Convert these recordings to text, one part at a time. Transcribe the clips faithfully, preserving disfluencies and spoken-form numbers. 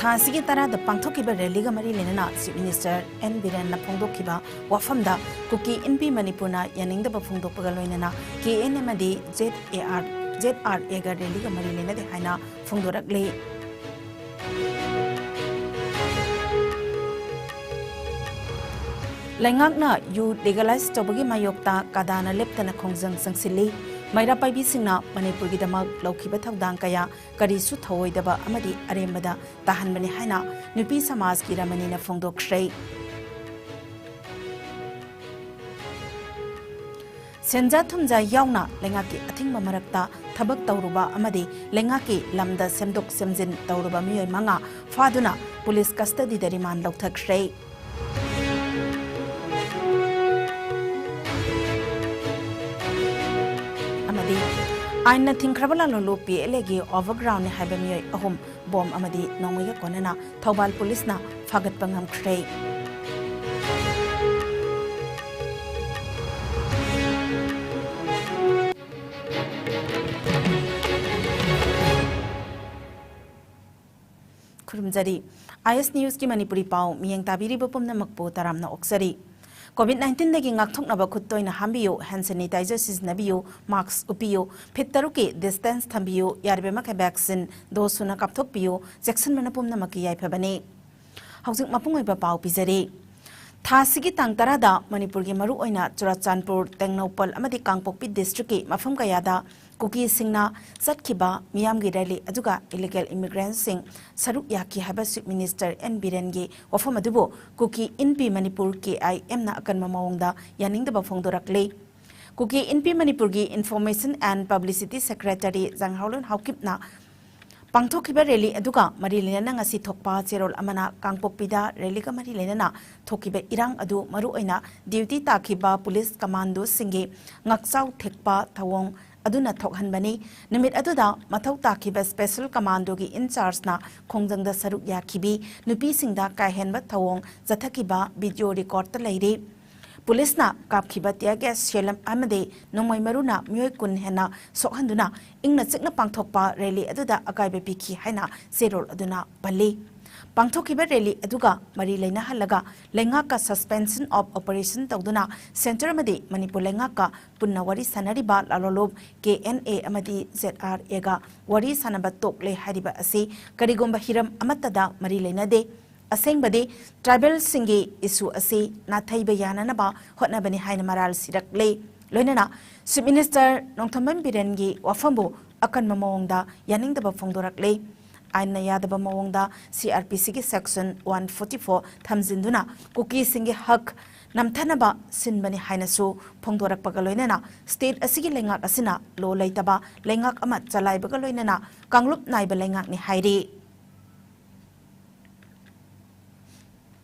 ꯊꯥ ꯑꯁꯤꯒꯤ ꯇꯔꯥꯗ ꯄꯥꯡꯊꯣꯛꯈꯤꯕ ꯔꯦꯂꯤꯒ ꯃꯔꯤ ꯂꯩꯅꯅ ꯆꯤꯐ ꯃꯤꯅꯤꯁꯇꯔ ꯑꯦꯟ ꯕꯤꯔꯦꯟꯅ ꯐꯣꯡꯗꯣꯛꯈꯤꯕ ꯋꯥꯐꯝꯗ ꯀꯨꯀꯤ ꯏꯟꯄꯤ ꯃꯅꯤꯄꯨꯔꯅ ꯌꯥꯅꯤꯡꯗꯕ ꯐꯣꯡꯗꯣꯛꯄꯒ ꯂꯣꯏꯅꯅ ꯀꯦ ꯑꯦꯟ ꯑꯦꯝ ꯑꯃꯗꯤ Z A R, Z R ꯑꯦꯒ ꯔꯦꯂꯤꯒ ꯃꯔꯤ ꯂꯩꯅꯗꯦ ꯍꯥꯏꯅ ꯐꯣꯡꯗꯣꯔꯛꯂꯤ꯫ ꯂꯩꯉꯥꯛꯅ ꯌꯨ ꯂꯤꯒꯦꯂꯥꯏꯖ ꯇꯧꯕꯒꯤ ꯃꯥꯌꯣꯛꯇ ꯀꯗꯥꯅ ꯂꯦꯞꯇꯅ ꯈꯣꯡꯖꯪ ꯆꯪꯁꯤꯜꯂꯤ꯫ ꯃꯩꯔꯥ ꯄꯥꯏꯕꯤꯁꯤꯡꯅ ꯃꯅꯤꯄꯨꯔꯒꯤꯗꯃꯛ ꯂꯧꯈꯤꯕ ꯊꯧꯗꯥꯡ ꯀꯌꯥ ꯀꯔꯤꯁꯨ ꯊꯧꯑꯣꯏꯗꯕ ꯑꯃꯗꯤ ꯑꯔꯦꯝꯕꯗ ꯇꯥꯍꯟꯕꯅꯤ ꯍꯥꯏꯅ ꯅꯨꯄꯤ ꯁꯃꯥꯖꯀꯤ ꯔꯃꯅꯤꯅ ꯐꯣꯡꯗꯣꯛꯈ꯭ꯔꯦ꯫ ꯁꯦꯟꯖꯥ ꯊꯨꯝꯖꯥ ꯌꯥꯎꯅ ꯂꯩꯉꯥꯛꯀꯤ ꯑꯊꯤꯡꯕ ꯃꯔꯛꯇ ꯊꯕꯛ ꯇꯧꯔꯨꯕ ꯑꯃꯗꯤ ꯂꯩꯉꯥꯛꯀꯤ ꯂꯝꯗ ꯁꯦꯝꯗꯣꯛ ꯁꯦꯝꯖꯤꯟ ꯇꯧꯔꯨꯕ ꯃꯤꯑꯣꯏ ꯃꯉꯥ ꯐꯥꯗꯨꯅ ꯄꯨꯂꯤꯁ ꯀꯁꯇꯗꯤꯗ ꯔꯤꯃꯥꯟ ꯂꯧꯊꯈ꯭ꯔꯦ꯫ ꯑꯃꯗꯤ ꯑꯥꯏꯟꯅ ꯊꯤꯡꯈ꯭ꯔꯕ ꯂꯥꯂꯣꯂꯨ ꯄꯤ ꯑꯦꯜ ꯑꯦꯒꯤ ꯑꯣꯚꯔꯒ꯭ꯔꯥꯎꯟꯅꯤ ꯍꯥꯏꯕ ꯃꯤꯑꯣꯏ ꯑꯍꯨꯝ ꯕꯣꯝ ꯑꯃꯗꯤ ꯅꯣꯡꯃꯩꯒ ꯀꯣꯟꯅꯅ ꯊꯧꯕꯥꯜ ꯄꯨꯂꯤꯁꯅ ꯐꯥꯒꯠꯄ ꯉꯝꯈ꯭ꯔꯦ꯫ ꯈꯨꯔꯨꯝꯖꯔꯤ꯫ ꯑꯥꯏ ꯑꯦꯁ ꯅ꯭ꯌꯨꯁꯀꯤ ꯃꯅꯤꯄꯨꯔꯤ ꯄꯥꯎ ꯃꯤꯠꯌꯦꯡ ꯇꯥꯕꯤꯔꯤꯕ ꯄꯨꯝꯅꯃꯛꯄꯨ ꯇꯔꯥꯝꯅ ꯑꯣꯛꯆꯔꯤ꯫ ꯀꯣꯚꯤꯗ ꯅꯥꯏꯟꯇꯤꯟꯗꯒꯤ ꯉꯥꯛꯊꯣꯛꯅꯕ ꯈꯨꯠ ꯇꯣꯏꯅ ꯍꯥꯝꯕꯤꯌꯨ, ꯍꯦꯟ ꯁꯦꯅꯤꯇꯥꯏꯖꯔ ꯁꯤꯖꯤꯟꯅꯕꯤꯌꯨ, ꯃꯥꯁ꯭ꯛ ꯎꯞꯄꯤꯌꯨ, ꯐꯤꯠ ꯇꯔꯨꯛꯀꯤ ꯗꯤꯁꯇꯦꯟꯁ ꯊꯝꯕꯤꯌꯨ, ꯌꯥꯔꯤꯕ ꯃꯈꯩ ꯚꯦꯛꯁꯤꯟ ꯗꯣꯁ ꯁꯨꯅ ꯀꯥꯞꯊꯣꯛꯄꯤꯌꯨ, ꯆꯦꯛꯁꯤꯟꯕꯅ ꯄꯨꯝꯅꯃꯛꯀꯤ ꯌꯥꯏꯐꯕꯅꯤ꯫ ꯍꯧꯖꯤꯛ ꯃꯄꯨꯡ ꯑꯣꯏꯕ ꯄꯥꯎ ꯄꯤꯖꯔꯤ꯫ ꯊꯥ ꯑꯁꯤꯒꯤ ꯇꯥꯡ ꯇꯔꯥꯗ ꯃꯅꯤꯄꯨꯔꯒꯤ ꯃꯔꯨꯑꯣꯏꯅ ꯆꯨꯔꯥꯆꯥꯟꯄꯨꯔ, ꯇꯦꯡꯅꯧꯄꯜ ꯑꯃꯗꯤ ꯀꯥꯡꯄꯣꯛꯄꯤ ꯗꯤꯁꯇ꯭ꯔꯤꯛꯀꯤ ꯃꯐꯝ ꯀꯌꯥꯗ ꯀꯨꯀꯤꯁꯤꯡꯅ ꯆꯠꯈꯤꯕ ꯃꯤꯌꯥꯝꯒꯤ ꯔꯦꯂꯤ ꯑꯗꯨꯒ ꯏꯂꯤꯒꯦꯜ ꯏꯃꯤꯒ꯭ꯔꯦꯟꯠꯁꯤꯡ ꯁꯔꯨꯛ ꯌꯥꯈꯤ ꯍꯥꯏꯕ ꯆꯤꯐ ꯃꯤꯅꯤꯁꯇꯔ ꯑꯦꯟ ꯕꯤꯔꯦꯟꯒꯤ ꯋꯥꯐꯝ ꯑꯗꯨꯕꯨ ꯀꯨꯀꯤ ꯏꯟꯄꯤ ꯃꯅꯤꯄꯨꯔ, ꯀꯦ ꯑꯥꯏ ꯑꯦꯝꯅ ꯑꯀꯟꯕ ꯃꯑꯣꯡꯗ ꯌꯥꯅꯤꯡꯗꯕ ꯐꯣꯡꯗꯣꯔꯛꯂꯤ꯫ ꯀꯨꯀꯤ ꯏꯟꯄꯤ ꯃꯅꯤꯄꯨꯔꯒꯤ ꯏꯟꯐꯣꯔꯃꯦꯁꯟ ꯑꯦꯟ ꯄꯕ꯭ꯂꯤꯁꯤꯇꯤ ꯁꯦꯀ꯭ꯔꯦꯇꯔꯤ ꯖꯪꯍꯥꯎꯂꯨꯟ ꯍꯥꯎꯀꯤꯞꯅ ꯄꯥꯡꯊꯣꯛꯈꯤꯕ ꯔꯦꯂꯤ ꯑꯗꯨꯒ ꯃꯔꯤ ꯂꯩꯅꯅ ꯉꯁꯤ ꯊꯣꯛꯄ ꯆꯦꯔꯣꯜ ꯑꯃꯅ ꯀꯥꯡꯄꯣꯛꯄꯤꯗ ꯔꯦꯂꯤꯒ ꯃꯔꯤ ꯂꯩꯅꯅ ꯊꯣꯛꯈꯤꯕ ꯏꯔꯥꯡ ꯑꯗꯨ ꯃꯔꯨꯑꯣꯏꯅ ꯗ꯭ꯌꯨꯇꯤ ꯇꯥꯈꯤꯕ ꯄꯨꯂꯤꯁ ꯀꯃꯥꯟꯗꯣꯁꯤꯡꯒꯤ ꯉꯥꯛꯆꯥꯎ ꯊꯦꯛꯄ ꯊꯧꯑꯣꯡ ꯑꯗꯨꯅ ꯊꯣꯛꯍꯟꯕꯅꯤ꯫ ꯅꯨꯃꯤꯠ ꯑꯗꯨꯗ ꯃꯊꯧ ꯇꯥꯈꯤꯕ ꯁ꯭ꯄꯦꯁꯦꯜ ꯀꯃꯥꯟꯗꯣꯒꯤ ꯏꯟꯆꯥꯔꯖꯅ ꯈꯣꯡꯖꯪꯗ ꯁꯔꯨꯛ ꯌꯥꯈꯤꯕꯤ ꯅꯨꯄꯤꯁꯤꯡꯗ ꯀꯥꯏꯍꯦꯟꯕ ꯊꯧꯑꯣꯡ ꯆꯠꯊꯈꯤꯕ ꯚꯤꯗꯤꯑꯣ ꯔꯦꯀꯣꯔꯗꯇ ꯂꯩꯔꯤ꯫ ꯄꯨꯂꯤꯁꯅ ꯀꯥꯞꯈꯤꯕ tear gas shell ꯑꯃꯗꯤ ꯅꯣꯡꯃꯩ ꯃꯔꯨꯅ ꯃꯤꯑꯣꯏ ꯀꯨꯟ ꯍꯦꯟꯅ ꯁꯣꯛꯍꯟꯗꯨꯅ ꯏꯪꯅ ꯆꯤꯛꯅ ꯄꯥꯡꯊꯣꯛꯄ rally ꯑꯗꯨꯗ ꯑꯀꯥꯏꯕ ꯄꯤꯈꯤ ꯍꯥꯏꯅ ꯆꯦꯔꯣꯜ ꯑꯗꯨꯅ ꯄꯜꯂꯤ꯫ ꯄꯥꯡꯊꯣꯛꯈꯤꯕ rally ꯑꯗꯨꯒ ꯃꯔꯤ ꯂꯩꯅꯍꯜꯂꯒ ꯂꯩꯉꯥꯛꯀ suspension of operation ꯇꯧꯗꯨꯅ centre ꯑꯃꯗꯤ ꯃꯅꯤꯄꯨꯔ ꯂꯩꯉꯥꯛꯀ ꯄꯨꯟꯅ ꯋꯥꯔꯤ ꯁꯥꯟꯅꯔꯤꯕ ꯂꯥꯂꯣꯂꯨꯞ ꯀꯦ ꯑꯦꯟ ꯑꯦ ꯑꯃꯗꯤ ꯖꯦꯗ ꯑꯥꯔ ꯑꯦꯒ ꯋꯥꯔꯤ ꯁꯥꯟꯅꯕ ꯇꯣꯛꯂꯦ ꯍꯥꯏꯔꯤꯕ ꯑꯁꯤ ꯀꯔꯤꯒꯨꯝꯕ ꯍꯤꯔꯝ ꯑꯃꯠꯇꯗ ꯃꯔꯤ ꯂꯩꯅꯗꯦ꯫ ꯑꯁꯦꯡꯕꯗꯤ tribalꯁꯤꯡꯒꯤ issue ꯑꯁꯤ ꯅꯥꯊꯩꯕ ꯌꯥꯅꯅꯕ ꯍꯣꯠꯅꯕꯅꯤ ꯍꯥꯏꯅ ꯃꯔꯥꯜ ꯁꯤꯔꯛꯂꯦ꯫ ꯂꯣꯏꯅꯅ Chief Minister ꯅꯣꯡꯊꯣꯝꯕꯝ ꯕꯤꯔꯦꯟꯒꯤ ꯋꯥꯐꯝꯕꯨ ꯑꯀꯟꯕ ꯃꯑꯣꯡꯗ ꯌꯥꯅꯤꯡꯗꯕ ꯐꯣꯡꯗꯣꯔꯛꯂꯦ꯫ ꯑꯥꯏꯟꯅ ꯌꯥꯗꯕ ꯃꯑꯣꯡꯗ ꯁꯤ ꯑꯥꯔ ꯄꯤ ꯁꯤꯒꯤ section one forty four ꯊꯝꯖꯤꯟꯗꯨꯅ ꯀꯨꯀꯤꯁꯤꯡꯒꯤ ꯍꯛ ꯅꯝꯊꯅꯕ ꯁꯤꯟꯕꯅꯤ ꯍꯥꯏꯅꯁꯨ ꯐꯣꯡꯗꯣꯔꯛꯄꯒ ꯂꯣꯏꯅꯅ state ꯑꯁꯤꯒꯤ ꯂꯩꯉꯥꯛ ꯑꯁꯤꯅ law ꯂꯩꯇꯕ ꯂꯩꯉꯥꯛ ꯑꯃ ꯆꯂꯥꯏꯕꯒ ꯂꯣꯏꯅꯅ ꯀꯥꯡꯂꯨꯞ ꯅꯥꯏꯕ ꯂꯩꯉꯥꯛꯅꯤ ꯍꯥꯏꯔꯤ꯫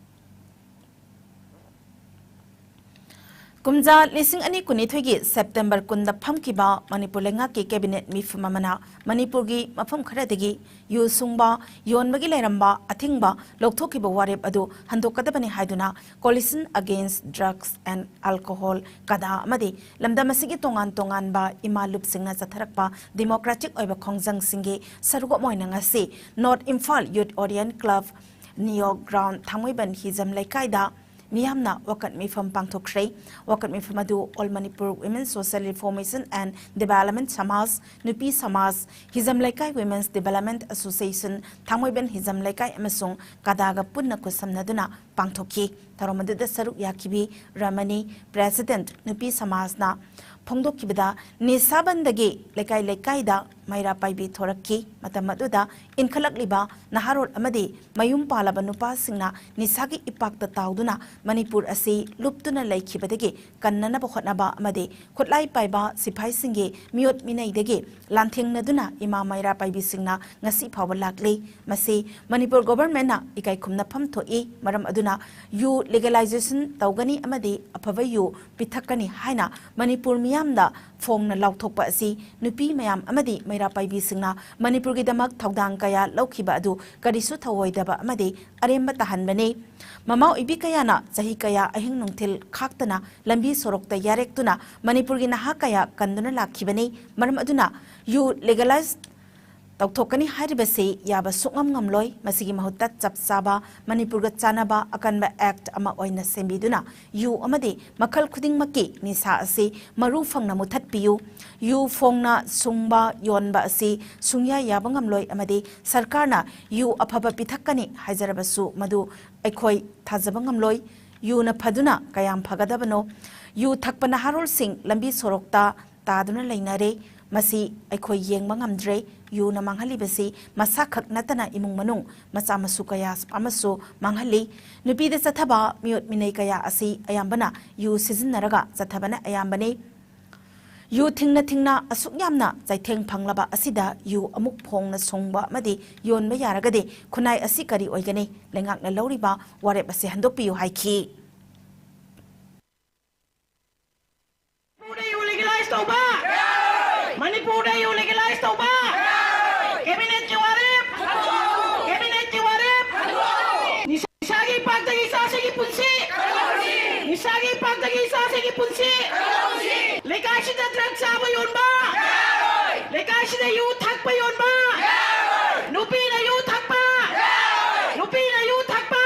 ꯀꯨꯝꯖꯥ ꯂꯤꯁꯤꯡ ꯑꯅꯤ ꯀꯨꯟꯅꯤꯊꯣꯏꯒꯤ September ꯀꯨꯟꯗ ꯐꯝꯈꯤꯕ ꯃꯅꯤꯄꯨꯔ ꯂꯩꯉꯥꯛꯀꯤ cabinet ꯃꯤꯐꯝ ꯑꯃꯅ ꯃꯅꯤꯄꯨꯔꯒꯤ ꯃꯐꯝ ꯈꯔꯗꯒꯤ ꯌꯨ ꯁꯨꯡꯕ, ꯌꯣꯟꯕꯒꯤ ꯂꯩꯔꯝꯕ ꯑꯊꯤꯡꯕ ꯂꯧꯊꯣꯛꯈꯤꯕ ꯋꯥꯔꯦꯞ ꯑꯗꯨ ꯍꯟꯗꯣꯛꯀꯗꯕꯅꯤ ꯍꯥꯏꯗꯨꯅ Coalition Against Drugs and Alcohol, ꯀꯗꯥ, ꯑꯃꯗꯤ ꯂꯝꯗꯝ ꯑꯁꯤꯒꯤ ꯇꯣꯉꯥꯟ ꯇꯣꯉꯥꯟꯕ ꯏꯃꯥ ꯂꯨꯞꯁꯤꯡꯅ ꯆꯠꯊꯔꯛꯄ democratic ꯑꯣꯏꯕ ꯈꯣꯡꯖꯪꯁꯤꯡꯒꯤ ꯁꯔꯨꯛ ꯑꯃ ꯑꯣꯏꯅ ꯉꯁꯤ North Imphal Youth Orient Club, ꯅꯤꯌꯣ ground, ꯊꯥꯡꯃꯩꯕꯟ ꯍꯤꯖꯝ ꯂꯩꯀꯥꯏꯗ ꯃꯤꯌꯥꯝꯅ ꯋꯥꯀꯠ ꯃꯤꯐꯝ ꯄꯥꯡꯊꯣꯛꯈ꯭ꯔꯦ꯫ ꯋꯥꯀꯠ ꯃꯤꯐꯝ ꯑꯗꯨ All Manipur Women Social Reformation and Development ꯁꯃꯥꯖ, ꯅꯨꯄꯤ ꯁꯃꯥꯖ, ꯍꯤꯖꯝ ꯂꯩꯀꯥꯏ Women's Development Association, ꯊꯥꯡꯃꯩꯕꯟ ꯍꯤꯖꯝ ꯂꯩꯀꯥꯏ ꯑꯃꯁꯨꯡ ꯀꯗꯥꯒ ꯄꯨꯟꯅ ꯈꯨꯠꯁꯝꯅꯗꯨꯅ ꯄꯥꯡꯊꯣꯛꯈꯤ꯫ ꯊꯧꯔꯝ ꯑꯗꯨꯗ ꯁꯔꯨꯛ ꯌꯥꯈꯤꯕꯤ ꯔꯃꯅꯤ, President, ꯅꯨꯄꯤ ꯁꯃꯥꯖꯅ ꯐꯣꯡꯗꯣꯛꯈꯤꯕꯗ, ꯅꯤꯁꯥꯕꯟꯗꯒꯤ ꯂꯩꯀꯥꯏ ꯂꯩꯀꯥꯏꯗ ꯃꯩꯔꯥ ꯄꯥꯏꯕꯤ ꯊꯣꯔꯛꯈꯤ꯫ ꯃꯇꯝ ꯑꯗꯨꯗ ꯏꯟꯈꯠꯂꯛꯂꯤꯕ ꯅꯍꯥꯔꯣꯜ ꯑꯃꯗꯤ ꯃꯌꯨꯝ ꯄꯥꯜꯂꯕ ꯅꯨꯄꯥꯁꯤꯡꯅ ꯅꯤꯁꯥꯒꯤ ꯏꯄꯥꯛꯇ ꯇꯥꯎꯗꯨꯅ ꯃꯅꯤꯄꯨꯔ ꯑꯁꯤ ꯂꯨꯞꯇꯨꯅ ꯂꯩꯈꯤꯕꯗꯒꯤ ꯀꯟꯅꯅꯕ ꯍꯣꯠꯅꯕ ꯑꯃꯗꯤ ꯈꯨꯠꯂꯥꯏ ꯄꯥꯏꯕ ꯁꯤꯐꯥꯏꯁꯤꯡꯒꯤ ꯃꯤꯑꯣꯠ ꯃꯤꯅꯩꯗꯒꯤ ꯂꯥꯟꯊꯦꯡꯅꯗꯨꯅ ꯏꯃꯥ ꯃꯩꯔꯥ ꯄꯥꯏꯕꯤꯁꯤꯡꯅ ꯉꯁꯤ ꯐꯥꯎꯕ ꯂꯥꯛꯂꯤ꯫ ꯃꯁꯤ ꯃꯅꯤꯄꯨꯔ governmentꯅ ꯏꯀꯥꯏ ꯈꯨꯝꯅꯐꯝ ꯊꯣꯛꯏ꯫ ꯃꯔꯝ ꯑꯗꯨꯅ ꯌꯨ legalization ꯇꯧꯒꯅꯤ ꯑꯃꯗꯤ ꯑꯐꯕ ꯌꯨ ꯄꯤꯊꯛꯀꯅꯤ ꯍꯥꯏꯅ ꯃꯅꯤꯄꯨꯔ ꯃꯤꯌꯥꯝꯗ ꯐꯣꯡꯅ ꯂꯥꯎꯊꯣꯛꯄ ꯑꯁꯤ ꯅꯨꯄꯤ ꯃꯌꯥꯝ ꯑꯃꯗꯤ ꯃꯩꯔꯥ ꯄꯥꯏꯕꯤꯁꯤꯡꯅ ꯃꯅꯤꯄꯨꯔꯒꯤꯗꯃꯛ ꯊꯧꯗꯥꯡ ꯀꯌꯥ ꯂꯧꯈꯤꯕ ꯑꯗꯨ ꯀꯔꯤꯁꯨ ꯊꯧꯑꯣꯏꯗꯕ ꯑꯃꯗꯤ ꯑꯔꯦꯝꯕ ꯇꯥꯍꯟꯕꯅꯤ꯫ ꯃꯃꯥ ꯑꯣꯏꯕꯤ ꯀꯌꯥꯅ ꯆꯍꯤ ꯀꯌꯥ ꯑꯍꯤꯡ ꯅꯨꯡꯊꯤꯜ ꯈꯥꯛꯇꯅ ꯂꯝꯕꯤ ꯁꯣꯔꯣꯛꯇ ꯌꯥꯔꯦꯛꯇꯨꯅ ꯃꯅꯤꯄꯨꯔꯒꯤ ꯅꯍꯥ ꯀꯌꯥ ꯀꯟꯗꯨꯅ ꯂꯥꯛꯈꯤꯕꯅꯤ꯫ ꯃꯔꯝ ꯑꯗꯨꯅ ꯌꯨ ꯂꯤꯒꯦꯂꯥꯏꯖ ꯇꯧꯊꯣꯛꯀꯅꯤ ꯍꯥꯏꯔꯤꯕꯁꯤ ꯌꯥꯕ ꯁꯨꯡꯉꯝ ꯉꯝꯂꯣꯏ꯫ ꯃꯁꯤꯒꯤ ꯃꯍꯨꯠꯇ ꯆꯞ ꯆꯥꯕ, ꯃꯅꯤꯄꯨꯔꯒ ꯆꯥꯟꯅꯕ ꯑꯀꯟꯕ ꯑꯦꯛꯠ ꯑꯃ ꯑꯣꯏꯅ ꯁꯦꯝꯕꯤꯗꯨꯅ ꯌꯨ ꯑꯃꯗꯤ ꯃꯈꯜ ꯈꯨꯗꯤꯡꯃꯛꯀꯤ ꯅꯤꯁꯥ ꯑꯁꯤ ꯃꯔꯨ ꯐꯪꯅ ꯃꯨꯊꯠꯄꯤꯌꯨ꯫ ꯌꯨ ꯐꯣꯡꯅ ꯁꯨꯡꯕ, ꯌꯣꯟꯕ ꯑꯁꯤ ꯁꯨꯡꯌꯥ ꯌꯥꯕ ꯉꯝꯂꯣꯏ ꯑꯃꯗꯤ ꯁꯔꯀꯥꯔꯅ ꯌꯨ ꯑꯐꯕ ꯄꯤꯊꯛꯀꯅꯤ ꯍꯥꯏꯖꯔꯕꯁꯨ ꯃꯗꯨ ꯑꯩꯈꯣꯏ ꯊꯥꯖꯕ ꯉꯝꯂꯣꯏ꯫ ꯌꯨꯅ ꯐꯗꯨꯅ ꯀꯌꯥꯝ ꯐꯒꯗꯕꯅꯣ? ꯌꯨ ꯊꯛꯄ ꯅꯍꯥꯔꯣꯜꯁꯤꯡ ꯂꯝꯕꯤ ꯁꯣꯔꯣꯛꯇ ꯇꯥꯗꯨꯅ ꯂꯩꯅꯔꯦ꯫ ꯃꯁꯤ ꯑꯩꯈꯣꯏ ꯌꯦꯡꯕ ꯉꯝꯗ꯭ꯔꯦ꯫ ꯌꯨꯅ ꯃꯥꯡꯍꯜꯂꯤꯕꯁꯤ ꯃꯁꯥꯈꯛ ꯅꯠꯇꯅ ꯏꯃꯨꯡ ꯃꯅꯨꯡ, ꯃꯆꯥ ꯃꯁꯨ ꯀꯌꯥ ꯑꯃꯁꯨ ꯃꯥꯡꯍꯜꯂꯤ꯫ ꯅꯨꯄꯤꯗ ꯆꯠꯊꯕ ꯃꯤꯑꯣꯠ ꯃꯤꯅꯩ ꯀꯌꯥ ꯑꯁꯤ ꯑꯌꯥꯝꯕꯅ ꯌꯨ ꯁꯤꯖꯤꯟꯅꯔꯒ ꯆꯠꯊꯕꯅ ꯑꯌꯥꯝꯕꯅꯤ꯫ ꯌꯨ ꯊꯤꯡꯅ ꯊꯤꯡꯅ ꯑꯁꯨꯛ ꯌꯥꯝꯅ ꯆꯩꯊꯦꯡ ꯐꯪꯂꯕ ꯑꯁꯤꯗ ꯌꯨ ꯑꯃꯨꯛ ꯐꯣꯡꯅ ꯁꯨꯡꯕ ꯑꯃꯗꯤ ꯌꯣꯟꯕ ꯌꯥꯔꯒꯗꯤ ꯈꯨꯟꯅꯥꯏ ꯑꯁꯤ ꯀꯔꯤ ꯑꯣꯏꯒꯅꯤ? ꯂꯩꯉꯥꯛꯅ ꯂꯧꯔꯤꯕ ꯋꯥꯔꯦꯞ ꯑꯁꯤ ꯍꯟꯗꯣꯛꯄꯤꯌꯨ ꯍꯥꯏꯈꯤ꯫ ꯃꯅꯤꯄꯨꯔꯗ ꯌꯨ ꯂꯤꯒꯦꯂꯥꯏꯁ ꯇꯧꯕ! ꯃꯅꯤꯄꯨꯔꯗ ꯌꯨ ꯂꯤꯒꯦꯂꯥꯏꯁ ꯇꯧꯕ! ꯀꯦꯕꯤꯅꯦꯠꯀꯤ ꯋꯥꯔꯦꯞ! ꯀꯦꯕꯤꯅꯦꯠꯀꯤ ꯋꯥꯔꯦꯞ! ꯅꯤꯁꯥꯒꯤ ꯏꯄꯥꯛꯇꯒꯤ ꯏꯆꯥꯁꯤꯡꯒꯤ ꯄꯨꯟꯁꯤ! ꯅꯤꯁꯥꯒꯤ ꯏꯄꯥꯛꯇꯒꯤ ꯏꯆꯥꯁꯤꯡꯒꯤ ꯄꯨꯟꯁꯤ! ꯂꯩꯀꯥꯏꯁꯤꯗ ꯗ꯭ꯔꯒ ꯆꯥꯕ ꯌꯣꯟꯕ! ꯂꯩꯀꯥꯏꯁꯤꯗ ꯌꯨ ꯊꯛꯄ ꯌꯣꯟꯕ! ꯅꯨꯄꯤꯅ ꯌꯨ ꯊꯛꯄ! ꯅꯨꯄꯤꯅ ꯌꯨ ꯊꯛꯄ!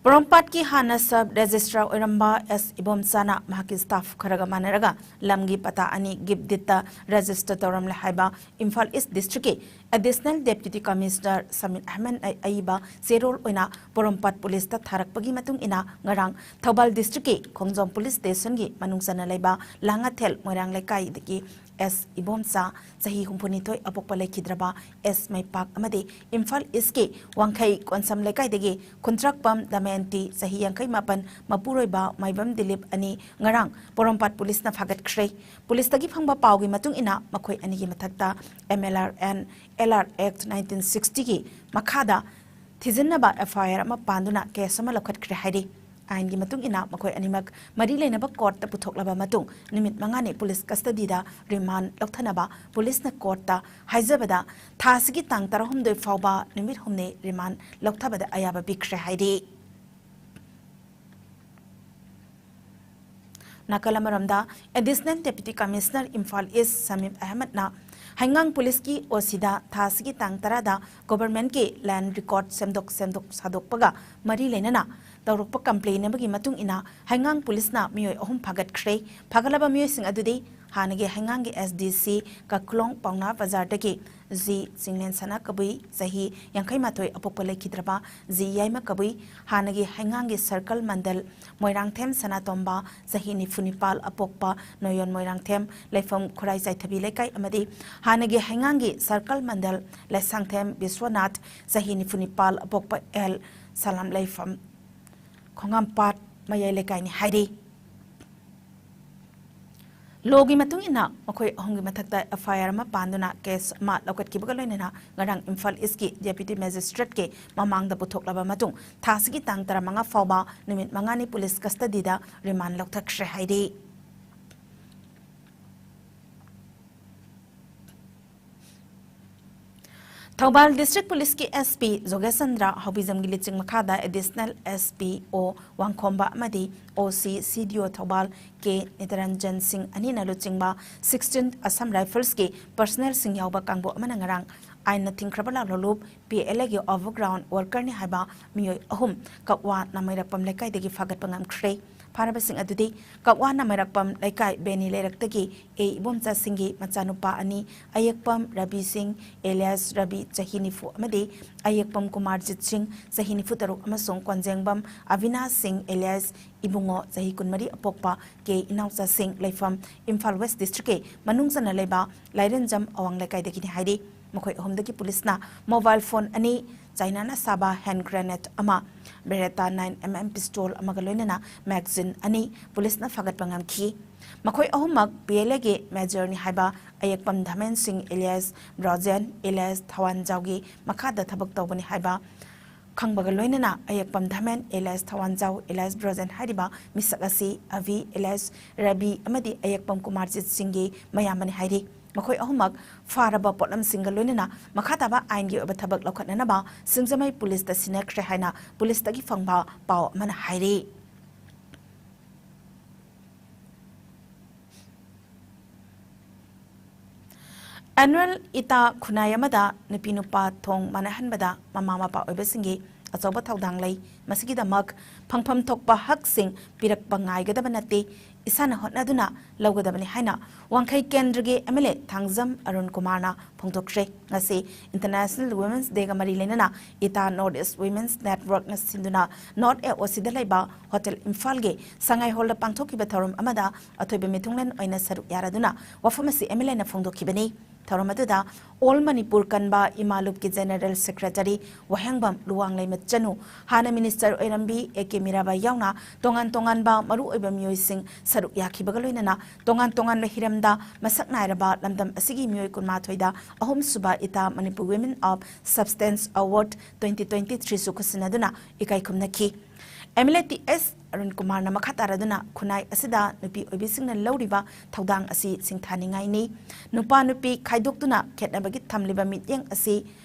ꯄꯣꯔꯣꯝꯄꯥꯠꯀꯤ ꯍꯥꯟꯅ ꯁꯕ ꯔꯦꯖꯤꯁꯇ꯭ꯔꯥꯔ ꯑꯣꯏꯔꯝꯕ ꯑꯦꯁ ꯏꯕꯣꯝꯆꯥꯅ ꯃꯍꯥꯛꯀꯤ ꯁ꯭ꯇꯥꯐ ꯈꯔꯒ ꯃꯥꯟꯅꯔꯒ ꯂꯝꯒꯤ ꯄꯇꯥ ꯑꯅꯤ ꯒꯤꯐ ꯗꯤꯗꯇ ꯔꯦꯖꯤꯁꯇꯔ ꯇꯧꯔꯝꯂꯦ ꯍꯥꯏꯕ ꯏꯝꯐꯥꯜ ꯏꯁ ꯗꯤꯁꯇ꯭ꯔꯤꯛꯀꯤ ꯑꯦꯗꯤꯁꯅꯦꯜ ꯗꯦꯄ꯭ꯌꯨꯇꯤ ꯀꯃꯤꯁꯅꯔ ꯁꯃꯤꯔ ꯑꯍꯃꯦꯗ ꯑꯏꯕ ꯆꯦꯔꯣꯜ ꯑꯣꯏꯅ ꯄꯣꯔꯣꯝꯄꯥꯠ ꯄꯨꯂꯤꯁꯇ ꯊꯥꯔꯛꯄꯒꯤ ꯃꯇꯨꯡ ꯏꯟꯅ ꯉꯔꯥꯡ ꯊꯧꯕꯥꯜ ꯗꯤꯁꯇ꯭ꯔꯤꯛꯀꯤ ꯈꯣꯡꯖꯣꯝ ꯄꯨꯂꯤꯁ ꯁ꯭ꯇꯦꯁꯟꯒꯤ ꯃꯅꯨꯡ ꯆꯟꯅ ꯂꯩꯕ ꯂꯥꯡꯉꯊꯦꯜ ꯃꯣꯏꯔꯥꯡ ꯂꯩꯀꯥꯏꯗꯒꯤ ꯑꯦꯁ ꯏꯕꯣꯝꯆꯥ, ꯆꯍꯤ ꯍꯨꯝꯐꯨꯅꯤꯊꯣꯏ ꯑꯄꯣꯛꯄ ꯂꯩꯈꯤꯗ꯭ꯔꯕ ꯑꯦꯁ ꯃꯩꯄꯥꯛ ꯑꯃꯗꯤ ꯏꯝꯐꯥꯜ ꯏꯁꯀꯤ ꯋꯥꯡꯈꯩ ꯀꯣꯟꯁꯝ ꯂꯩꯀꯥꯏꯗꯒꯤ ꯈꯨꯟꯗ꯭ꯔꯥꯛꯄꯝ ꯗꯃꯌꯟꯇꯤ, ꯆꯍꯤ ꯌꯥꯡꯈꯩ ꯃꯥꯄꯟ, ꯃꯄꯨꯔꯣꯏꯕ ꯃꯥꯏꯕꯝ ꯗꯤꯂꯤꯞ ꯑꯅꯤ ꯉꯔꯥꯡ ꯄꯣꯔꯣꯝꯄꯥꯠ ꯄꯨꯂꯤꯁꯅ ꯐꯥꯒꯠꯈ꯭ꯔꯦ꯫ ꯄꯨꯂꯤꯁꯇꯒꯤ ꯐꯪꯕ ꯄꯥꯎꯒꯤ ꯃꯇꯨꯡ ꯏꯟꯅ ꯃꯈꯣꯏ ꯑꯅꯤꯒꯤ ꯃꯊꯛꯇ M L R N L R act nineteen ꯁꯤꯛꯁꯇꯤꯒꯤ ꯃꯈꯥꯗ ꯊꯤꯖꯤꯟꯅꯕ ꯑꯦꯐ ꯑꯥꯏ ꯑꯥꯔ ꯑꯃ ꯄꯥꯟꯗꯨꯅ ꯀꯦꯁ ꯑꯃ ꯂꯧꯈꯠꯈ꯭ꯔꯦ ꯍꯥꯏꯔꯤ꯫ ꯑꯥꯏꯟꯒꯤ ꯃꯇꯨꯡ ꯏꯟꯅ ꯃꯈꯣꯏ ꯑꯅꯤꯃꯛ ꯃꯔꯤ ꯂꯩꯅꯕ ꯀꯣꯔꯠꯇ ꯄꯨꯊꯣꯛꯂꯕ ꯃꯇꯨꯡ ꯅꯨꯃꯤꯠ ꯃꯉꯥꯅꯤ ꯄꯨꯂꯤꯁ ꯀꯁꯇꯗꯤꯗ ꯔꯤꯃꯥꯟ ꯂꯧꯊꯅꯕ ꯄꯨꯂꯤꯁꯅ ꯀꯣꯔꯠꯇ ꯍꯥꯏꯖꯕꯗ, ꯊꯥ ꯑꯁꯤꯒꯤ ꯇꯥꯡ ꯇꯔꯥꯍꯨꯝꯗꯣꯏ ꯐꯥꯎꯕ ꯅꯨꯃꯤꯠ ꯍꯨꯝꯅꯤ ꯔꯤꯃꯥꯟ ꯂꯧꯊꯕꯗ ꯑꯌꯥꯕ ꯄꯤꯈ꯭ꯔꯦ ꯍꯥꯏꯔꯤ꯫ ꯅꯥꯀꯜ ꯑꯃꯔꯣꯝꯗ, ꯑꯦꯗꯤꯁꯅꯦꯜ ꯗꯦꯄ꯭ꯌꯨꯇꯤ ꯀꯃꯤꯁꯅꯔ ꯏꯝꯐꯥꯜ ꯏꯁ ꯁꯃꯤꯝ ꯑꯍꯃꯗꯅ ꯍꯩꯉꯥꯡ ꯄꯨꯂꯤꯁꯀꯤ ꯑꯣ ꯁꯤꯗ ꯊꯥ ꯑꯁꯤꯒꯤ ꯇꯥꯡ ꯇꯔꯥꯗ ꯒꯣꯚꯔꯟꯃꯦꯟꯠꯀꯤ ꯂꯦꯟꯗ ꯔꯦꯀꯣꯔꯗ ꯁꯦꯝꯗꯣꯛ ꯁꯦꯝꯗꯣꯛ ꯁꯥꯗꯣꯛꯄꯒ ꯃꯔꯤ ꯂꯩꯅꯅ ꯇꯧꯔꯛꯄ ꯀꯝꯄ꯭ꯂꯦꯟ ꯑꯃꯒꯤ ꯃꯇꯨꯡ ꯏꯟꯅ ꯍꯩꯉꯥꯡ ꯄꯨꯂꯤꯁꯅ ꯃꯤꯑꯣꯏ ꯑꯍꯨꯝ ꯐꯥꯒꯠꯈ꯭ꯔꯦ꯫ ꯐꯥꯒꯠꯂꯕ ꯃꯤꯑꯣꯏꯁꯤꯡ ꯑꯗꯨꯗꯤ ꯍꯥꯟꯅꯒꯤ ꯍꯩꯉꯥꯡꯒꯤ ꯑꯦꯁ ꯗꯤ ꯁꯤ ꯀꯥꯀꯂꯣꯡ ꯄꯥꯎꯅꯥ ꯕꯖꯥꯔꯗꯒꯤ ꯖꯤ ꯆꯤꯡꯂꯦꯟ ꯁꯅꯥ ꯀꯕꯨꯏ, ꯆꯍꯤ ꯌꯥꯡꯈꯩ ꯃꯥꯊꯣꯏ, ꯑꯄꯣꯛꯄ ꯂꯩꯈꯤꯗ꯭ꯔꯕ ꯖꯤ ꯌꯥꯏꯃ ꯀꯕꯨꯏ, ꯍꯥꯟꯅꯒꯤ ꯍꯩꯉꯥꯡꯒꯤ ꯁꯔꯀꯜ ꯃꯟꯗꯜ ꯃꯣꯏꯔꯥꯡꯊꯦꯝ ꯁꯅꯥꯇꯣꯝꯕ, ꯆꯍꯤ ꯅꯤꯐꯨ ꯅꯤꯄꯥꯜ, ꯑꯄꯣꯛꯄ ꯅꯣꯌꯣꯟ ꯃꯣꯏꯔꯥꯡꯊꯦꯝ, ꯂꯩꯐꯝ ꯈꯨꯔꯥꯏ ꯆꯥꯏꯊꯕꯤ ꯂꯩꯀꯥꯏ ꯑꯃꯗꯤ ꯍꯥꯟꯅꯒꯤ ꯍꯩꯉꯥꯡꯒꯤ ꯁꯔꯀꯜ ꯃꯟꯗꯜ ꯂꯥꯏꯁꯥꯡꯊꯦꯝ ꯕꯤꯁ꯭ꯋꯅꯥꯊ, ꯆꯍꯤ ꯅꯤꯐꯨ ꯅꯤꯄꯥꯜ, ꯑꯄꯣꯛꯄ ꯑꯦꯜ ꯁꯂꯥꯝ, ꯂꯩꯐꯝ ꯈꯣꯡꯉꯥꯝꯄꯥꯠ ꯃꯌꯥꯏ ꯂꯩꯀꯥꯏꯅꯤ ꯍꯥꯏꯔꯤ꯫ ꯂꯣꯒꯤ ꯃꯇꯨꯡ ꯏꯟꯅ ꯃꯈꯣꯏ ꯑꯍꯨꯝꯒꯤ ꯃꯊꯛꯇ ꯑꯦꯐ ꯑꯥꯏ ꯑꯥꯔ ꯑꯃ ꯄꯥꯟꯗꯨꯅ ꯀꯦꯁ ꯑꯃ ꯂꯧꯈꯠꯈꯤꯕꯒ ꯂꯣꯏꯅꯅ ꯉꯔꯥꯡ ꯏꯝꯐꯥꯜ ꯏꯁꯀꯤ ꯗꯦꯄ꯭ꯌꯨꯇꯤ ꯃꯦꯖꯤꯁꯇ꯭ꯔꯦꯠꯀꯤ ꯃꯃꯥꯡꯗ ꯄꯨꯊꯣꯛꯂꯕ ꯃꯇꯨꯡ ꯊꯥ ꯑꯁꯤꯒꯤ ꯇꯥꯡ ꯇꯔꯥꯃꯉꯥ ꯐꯥꯎꯕ ꯅꯨꯃꯤꯠ ꯃꯉꯥꯅꯤ ꯄꯨꯂꯤꯁ ꯀꯁꯇꯗꯤꯗ ꯔꯤꯃꯥꯟ ꯂꯧꯊꯈ꯭ꯔꯦ ꯍꯥꯏꯔꯤ꯫ ꯊꯧꯕꯥꯜ ꯗꯤꯁꯇ꯭ꯔꯤꯛ ꯄꯨꯂꯤꯁꯀꯤ ꯑꯦꯁ ꯄꯤ ꯖꯣꯒꯦꯁ ꯆꯟꯗ꯭ꯔ ꯍꯥꯎꯕꯤꯖꯝꯒꯤ ꯂꯨꯆꯤꯡ ꯃꯈꯥꯗ ꯑꯦꯗꯤꯁꯅꯦꯜ ꯑꯦꯁ ꯄꯤ ꯑꯣ ꯋꯥꯡꯈꯣꯝꯕ ꯑꯃꯗꯤ ꯑꯣ ꯁꯤ ꯁꯤ ꯗꯤ ꯑꯣ ꯊꯧꯕꯥꯜ ꯀꯦ ꯅꯤꯇꯔꯟꯖꯟ ꯁꯤꯡ ꯑꯅꯤꯅ ꯂꯨꯆꯤꯡꯕ ꯁꯤꯛꯁꯇꯤꯟ ꯑꯁꯥꯝ ꯔꯥꯏꯐꯜꯁꯀꯤ ꯄꯔꯁꯅꯦꯜꯁꯤꯡ ꯌꯥꯎꯕ ꯀꯥꯡꯕꯨ ꯑꯃꯅ ꯉꯔꯥꯡ ꯑꯥꯏꯟꯅ ꯊꯤꯡꯈ꯭ꯔꯕ ꯂꯥꯜꯍꯧꯂꯨꯞ ꯄꯤ ꯑꯦꯜ ꯑꯦꯒꯤ ꯑꯣꯚꯔꯒ꯭ꯔꯥꯎꯟ ꯋꯥꯔꯀꯔꯅꯤ ꯍꯥꯏꯕ ꯃꯤꯑꯣꯏ ꯑꯍꯨꯝ ꯀꯛꯋꯥ ꯅꯥꯃꯩꯔꯛꯄꯝ ꯂꯩꯀꯥꯏꯗꯒꯤ ꯐꯥꯒꯠꯄ ꯉꯝꯈ꯭ꯔꯦ꯫ ꯐꯥꯔꯕꯁꯤꯡ ꯑꯗꯨꯗꯤ ꯀꯛꯋꯥ ꯅꯥꯃꯩꯔꯛꯄꯝ ꯂꯩꯀꯥꯏ ꯕꯦꯅꯤ ꯂꯩꯔꯛꯇꯒꯤ ꯑꯦ ꯏꯕꯣꯝꯆꯥ ꯁꯤꯡꯒꯤ ꯃꯆꯥꯅꯨꯄꯥ ꯑꯅꯤ, ꯑꯌꯦꯛꯄꯝ ꯔꯕꯤ ꯁꯤꯡ ꯑꯦꯂꯤꯌꯥꯁ ꯔꯕꯤ ꯆꯍꯤ ꯅꯤꯐꯨ ꯑꯃꯗꯤ ꯑꯌꯦꯛꯄꯝ ꯀꯨꯃꯥꯔꯖꯤꯠ ꯁꯤꯡ ꯆꯍꯤ ꯅꯤꯐꯨ ꯇꯔꯨꯛ ꯑꯃꯁꯨꯡ ꯀꯣꯟꯖꯦꯡꯕꯝ ꯑꯕꯤꯅꯥꯁ ꯁꯤꯡ ꯑꯦꯂꯤꯌꯥꯁ ꯏꯕꯨꯡꯉꯣ ꯆꯍꯤ ꯀꯨꯟꯃꯔꯤ ꯑꯄꯣꯛꯄ ꯀꯦ ꯏꯅꯥꯎꯆꯥ ꯁꯤꯡ ꯂꯩꯐꯝ ꯏꯝꯐꯥꯜ ꯋꯦꯁ ꯗꯤꯁꯇ꯭ꯔꯤꯛꯀꯤ ꯃꯅꯨꯡ ꯆꯟꯅ ꯂꯩꯕ ꯂꯥꯏꯔꯦꯟꯖꯝ ꯑꯋꯥꯡ ꯂꯩꯀꯥꯏꯗꯒꯤꯅꯤ ꯍꯥꯏꯔꯤ꯫ ꯃꯈꯣꯏ ꯑꯍꯨꯝꯗꯒꯤ ꯄꯨꯂꯤꯁꯅ ꯃꯣꯕꯥꯏꯜ ꯐꯣꯟ ꯑꯅꯤ, ꯆꯥꯏꯅꯥꯅ ꯁꯥꯕ ꯍꯦꯟ ꯒ꯭ꯔꯦꯅꯦꯗ ꯑꯃ, Beretta nine M M pistol ꯑꯃꯒ ꯂꯣꯏꯅꯅ ꯃꯦꯒꯖꯤꯟ ꯑꯅꯤ ꯄꯨꯂꯤꯁꯅ ꯐꯥꯒꯠꯄ ꯉꯝꯈꯤ꯫ ꯃꯈꯣꯏ ꯑꯍꯨꯝꯃꯛ ꯄꯤ ꯑꯦꯜ ꯑꯦꯒꯤ ꯃꯦꯖꯔꯅꯤ ꯍꯥꯏꯕ ꯑꯌꯦꯛꯄꯝ ꯙꯃꯦꯟ ꯁꯤꯡ ꯑꯦꯂꯤꯌꯥꯁ ꯕ꯭ꯔꯣꯖꯦꯟ ꯑꯦꯂꯤꯌꯥꯁ ꯊꯋꯥꯟꯖꯥꯎꯒꯤ ꯃꯈꯥꯗ ꯊꯕꯛ ꯇꯧꯕꯅꯤ ꯍꯥꯏꯕ ꯈꯪꯕꯒ ꯂꯣꯏꯅꯅ ꯑꯌꯦꯛꯄꯝ ꯙꯃꯦꯟ ꯑꯦꯂꯥꯏꯁ ꯊꯋꯥꯟꯖꯥꯎ ꯑꯦꯂꯥꯏꯁ ꯕ꯭ꯔꯣꯖꯦꯟ ꯍꯥꯏꯔꯤꯕ ꯃꯤꯁꯛ ꯑꯁꯤ ꯑꯚꯤ ꯑꯦꯂꯥꯏꯁ ꯔꯕꯤ ꯑꯃꯗꯤ ꯑꯌꯦꯛꯄꯝ ꯀꯨꯃꯥꯔꯖꯤꯠ ꯁꯤꯡꯒꯤ ꯃꯌꯥꯝꯕꯅꯤ ꯍꯥꯏꯔꯤ꯫ ꯃꯈꯣꯏ ꯑꯍꯨꯝꯃꯛ ꯐꯥꯔꯕ ꯄꯣꯠꯂꯝꯁꯤꯡꯒ ꯂꯣꯏꯅꯅ ꯃꯈꯥ ꯇꯥꯕ ꯑꯥꯏꯟꯒꯤ ꯑꯣꯏꯕ ꯊꯕꯛ ꯂꯧꯈꯠꯅꯅꯕ ꯁꯤꯡꯖꯃꯩ ꯄꯨꯂꯤꯁꯇ ꯁꯤꯟꯅꯈ꯭ꯔꯦ ꯍꯥꯏꯅ ꯄꯨꯂꯤꯁꯇꯒꯤ ꯐꯪꯕ ꯄꯥꯎ ꯑꯃꯅ ꯍꯥꯏꯔꯤ꯫ ꯑꯦꯅꯨꯋꯦꯜ ꯏꯇꯥ ꯈꯨꯟꯅꯥꯏ ꯑꯃꯗ ꯅꯨꯄꯤ ꯅꯨꯄꯥ ꯊꯣꯡ ꯃꯥꯟꯅꯍꯟꯕꯗ ꯃꯃꯥ ꯃꯄꯥ ꯑꯣꯏꯕꯁꯤꯡꯒꯤ ꯑꯆꯧꯕ ꯊꯧꯗꯥꯡ ꯂꯩ꯫ ꯃꯁꯤꯒꯤꯗꯃꯛ ꯐꯪꯐꯝ ꯊꯣꯛꯄ ꯍꯛꯁꯤꯡ ꯄꯤꯔꯛꯄ ꯉꯥꯏꯒꯗꯕ ꯅꯠꯇꯦ, ꯏꯁꯥꯅ ꯍꯣꯠꯅꯗꯨꯅ ꯂꯧꯒꯗꯕꯅꯤ ꯍꯥꯏꯅ ꯋꯥꯡꯈꯩ ꯀꯦꯟꯗ꯭ꯔꯒꯤ ꯑꯦꯝ ꯑꯦꯜ ꯑꯦ ꯊꯥꯡꯖꯝ ꯑꯔꯨꯟ ꯀꯨꯃꯥꯔꯅ ꯐꯣꯡꯗꯣꯛꯈ꯭ꯔꯦ꯫ ꯉꯁꯤ ꯏꯟꯇꯔꯅꯦꯁꯅꯦꯜ ꯋꯨꯃꯦꯟꯁ ꯗꯦꯒ ꯃꯔꯤ ꯂꯩꯅꯅ ꯏꯇꯥ ꯅꯣꯔꯠ ꯏꯁ ꯋꯨꯃꯦꯟꯁ ꯅꯦꯠꯋꯔꯛꯅ ꯁꯤꯟꯗꯨꯅ ꯅꯣꯔꯠ ꯑꯦ ꯑꯣ ꯁꯤꯗ ꯂꯩꯕ ꯍꯣꯇꯦꯜ ꯏꯝꯐꯥꯜꯒꯤ ꯁꯉꯥꯏ ꯍꯣꯜꯗ ꯄꯥꯡꯊꯣꯛꯈꯤꯕ ꯊꯧꯔꯝ ꯑꯃꯗ ꯑꯊꯣꯏꯕ ꯃꯤꯊꯨꯡꯂꯦꯟ ꯑꯣꯏꯅ ꯁꯔꯨꯛ ꯌꯥꯔꯗꯨꯅ ꯋꯥꯐꯝ ꯑꯁꯤ ꯑꯦꯝ ꯑꯦꯜ ꯑꯦꯅ ꯐꯣꯡꯗꯣꯛꯈꯤꯕꯅꯤ꯫ ꯊꯧꯔꯝ ꯑꯗꯨꯗ ꯑꯣꯜ ꯃꯅꯤꯄꯨꯔ ꯀꯟꯕ ꯏꯃꯥ ꯂꯨꯞꯀꯤ ꯖꯦꯅꯔꯦꯜ ꯁꯦꯀ꯭ꯔꯦꯇꯔꯤ ꯋꯥꯍꯦꯡꯕꯝ ꯂꯨꯋꯥꯡꯂꯩꯃ ꯆꯅꯨ, ꯍꯥꯟꯅ ꯃꯤꯅꯤꯁꯇꯔ ꯑꯣꯏꯔꯝꯕꯤ ꯑꯦ ꯀꯦ ꯃꯤꯔꯥꯕꯥꯏ ꯌꯥꯎꯅ ꯇꯣꯉꯥꯟ ꯇꯣꯉꯥꯟꯕ ꯃꯔꯨꯑꯣꯏꯕ ꯃꯤꯑꯣꯏꯁꯤꯡ ꯁꯔꯨꯛ ꯌꯥꯈꯤꯕꯒ ꯂꯣꯏꯅꯅ ꯇꯣꯉꯥꯟ ꯇꯣꯉꯥꯟꯕ ꯍꯤꯔꯝꯗ ꯃꯁꯛ ꯅꯥꯏꯔꯕ ꯂꯝꯗꯝ ꯑꯁꯤꯒꯤ ꯃꯤꯑꯣꯏ ꯀꯨꯟꯃꯥꯊꯣꯏꯗ ꯑꯍꯨꯝꯁꯨꯕ ꯏꯇꯥ Manipur women of substance award twenty twenty ꯊ꯭ꯔꯤꯁꯨ ꯈꯨꯠꯁꯤꯟꯅꯗꯨꯅ ꯏꯀꯥꯏ ꯈꯨꯝꯅꯈꯤ꯫ M L A T S Arun ꯀꯨꯃꯥꯔꯅ ꯃꯈꯥ ꯇꯥꯔꯗꯨꯅ ꯈꯨꯟꯅꯥꯏ ꯑꯁꯤꯗ ꯅꯨꯄꯤ ꯑꯣꯏꯕꯤꯁꯤꯡꯅ ꯂꯧꯔꯤꯕ ꯊꯧꯗꯥꯡ ꯑꯁꯤ ꯁꯤꯡꯊꯥꯅꯤꯡꯉꯥꯏꯅꯤ꯫ ꯅꯨꯄꯥ ꯅꯨꯄꯤ ꯈꯥꯏꯗꯣꯛꯇꯨꯅ ꯈꯦꯠꯅꯕꯒꯤ ꯊꯝꯂꯤꯕ ꯃꯤꯠꯌꯦꯡ ꯑꯁꯤ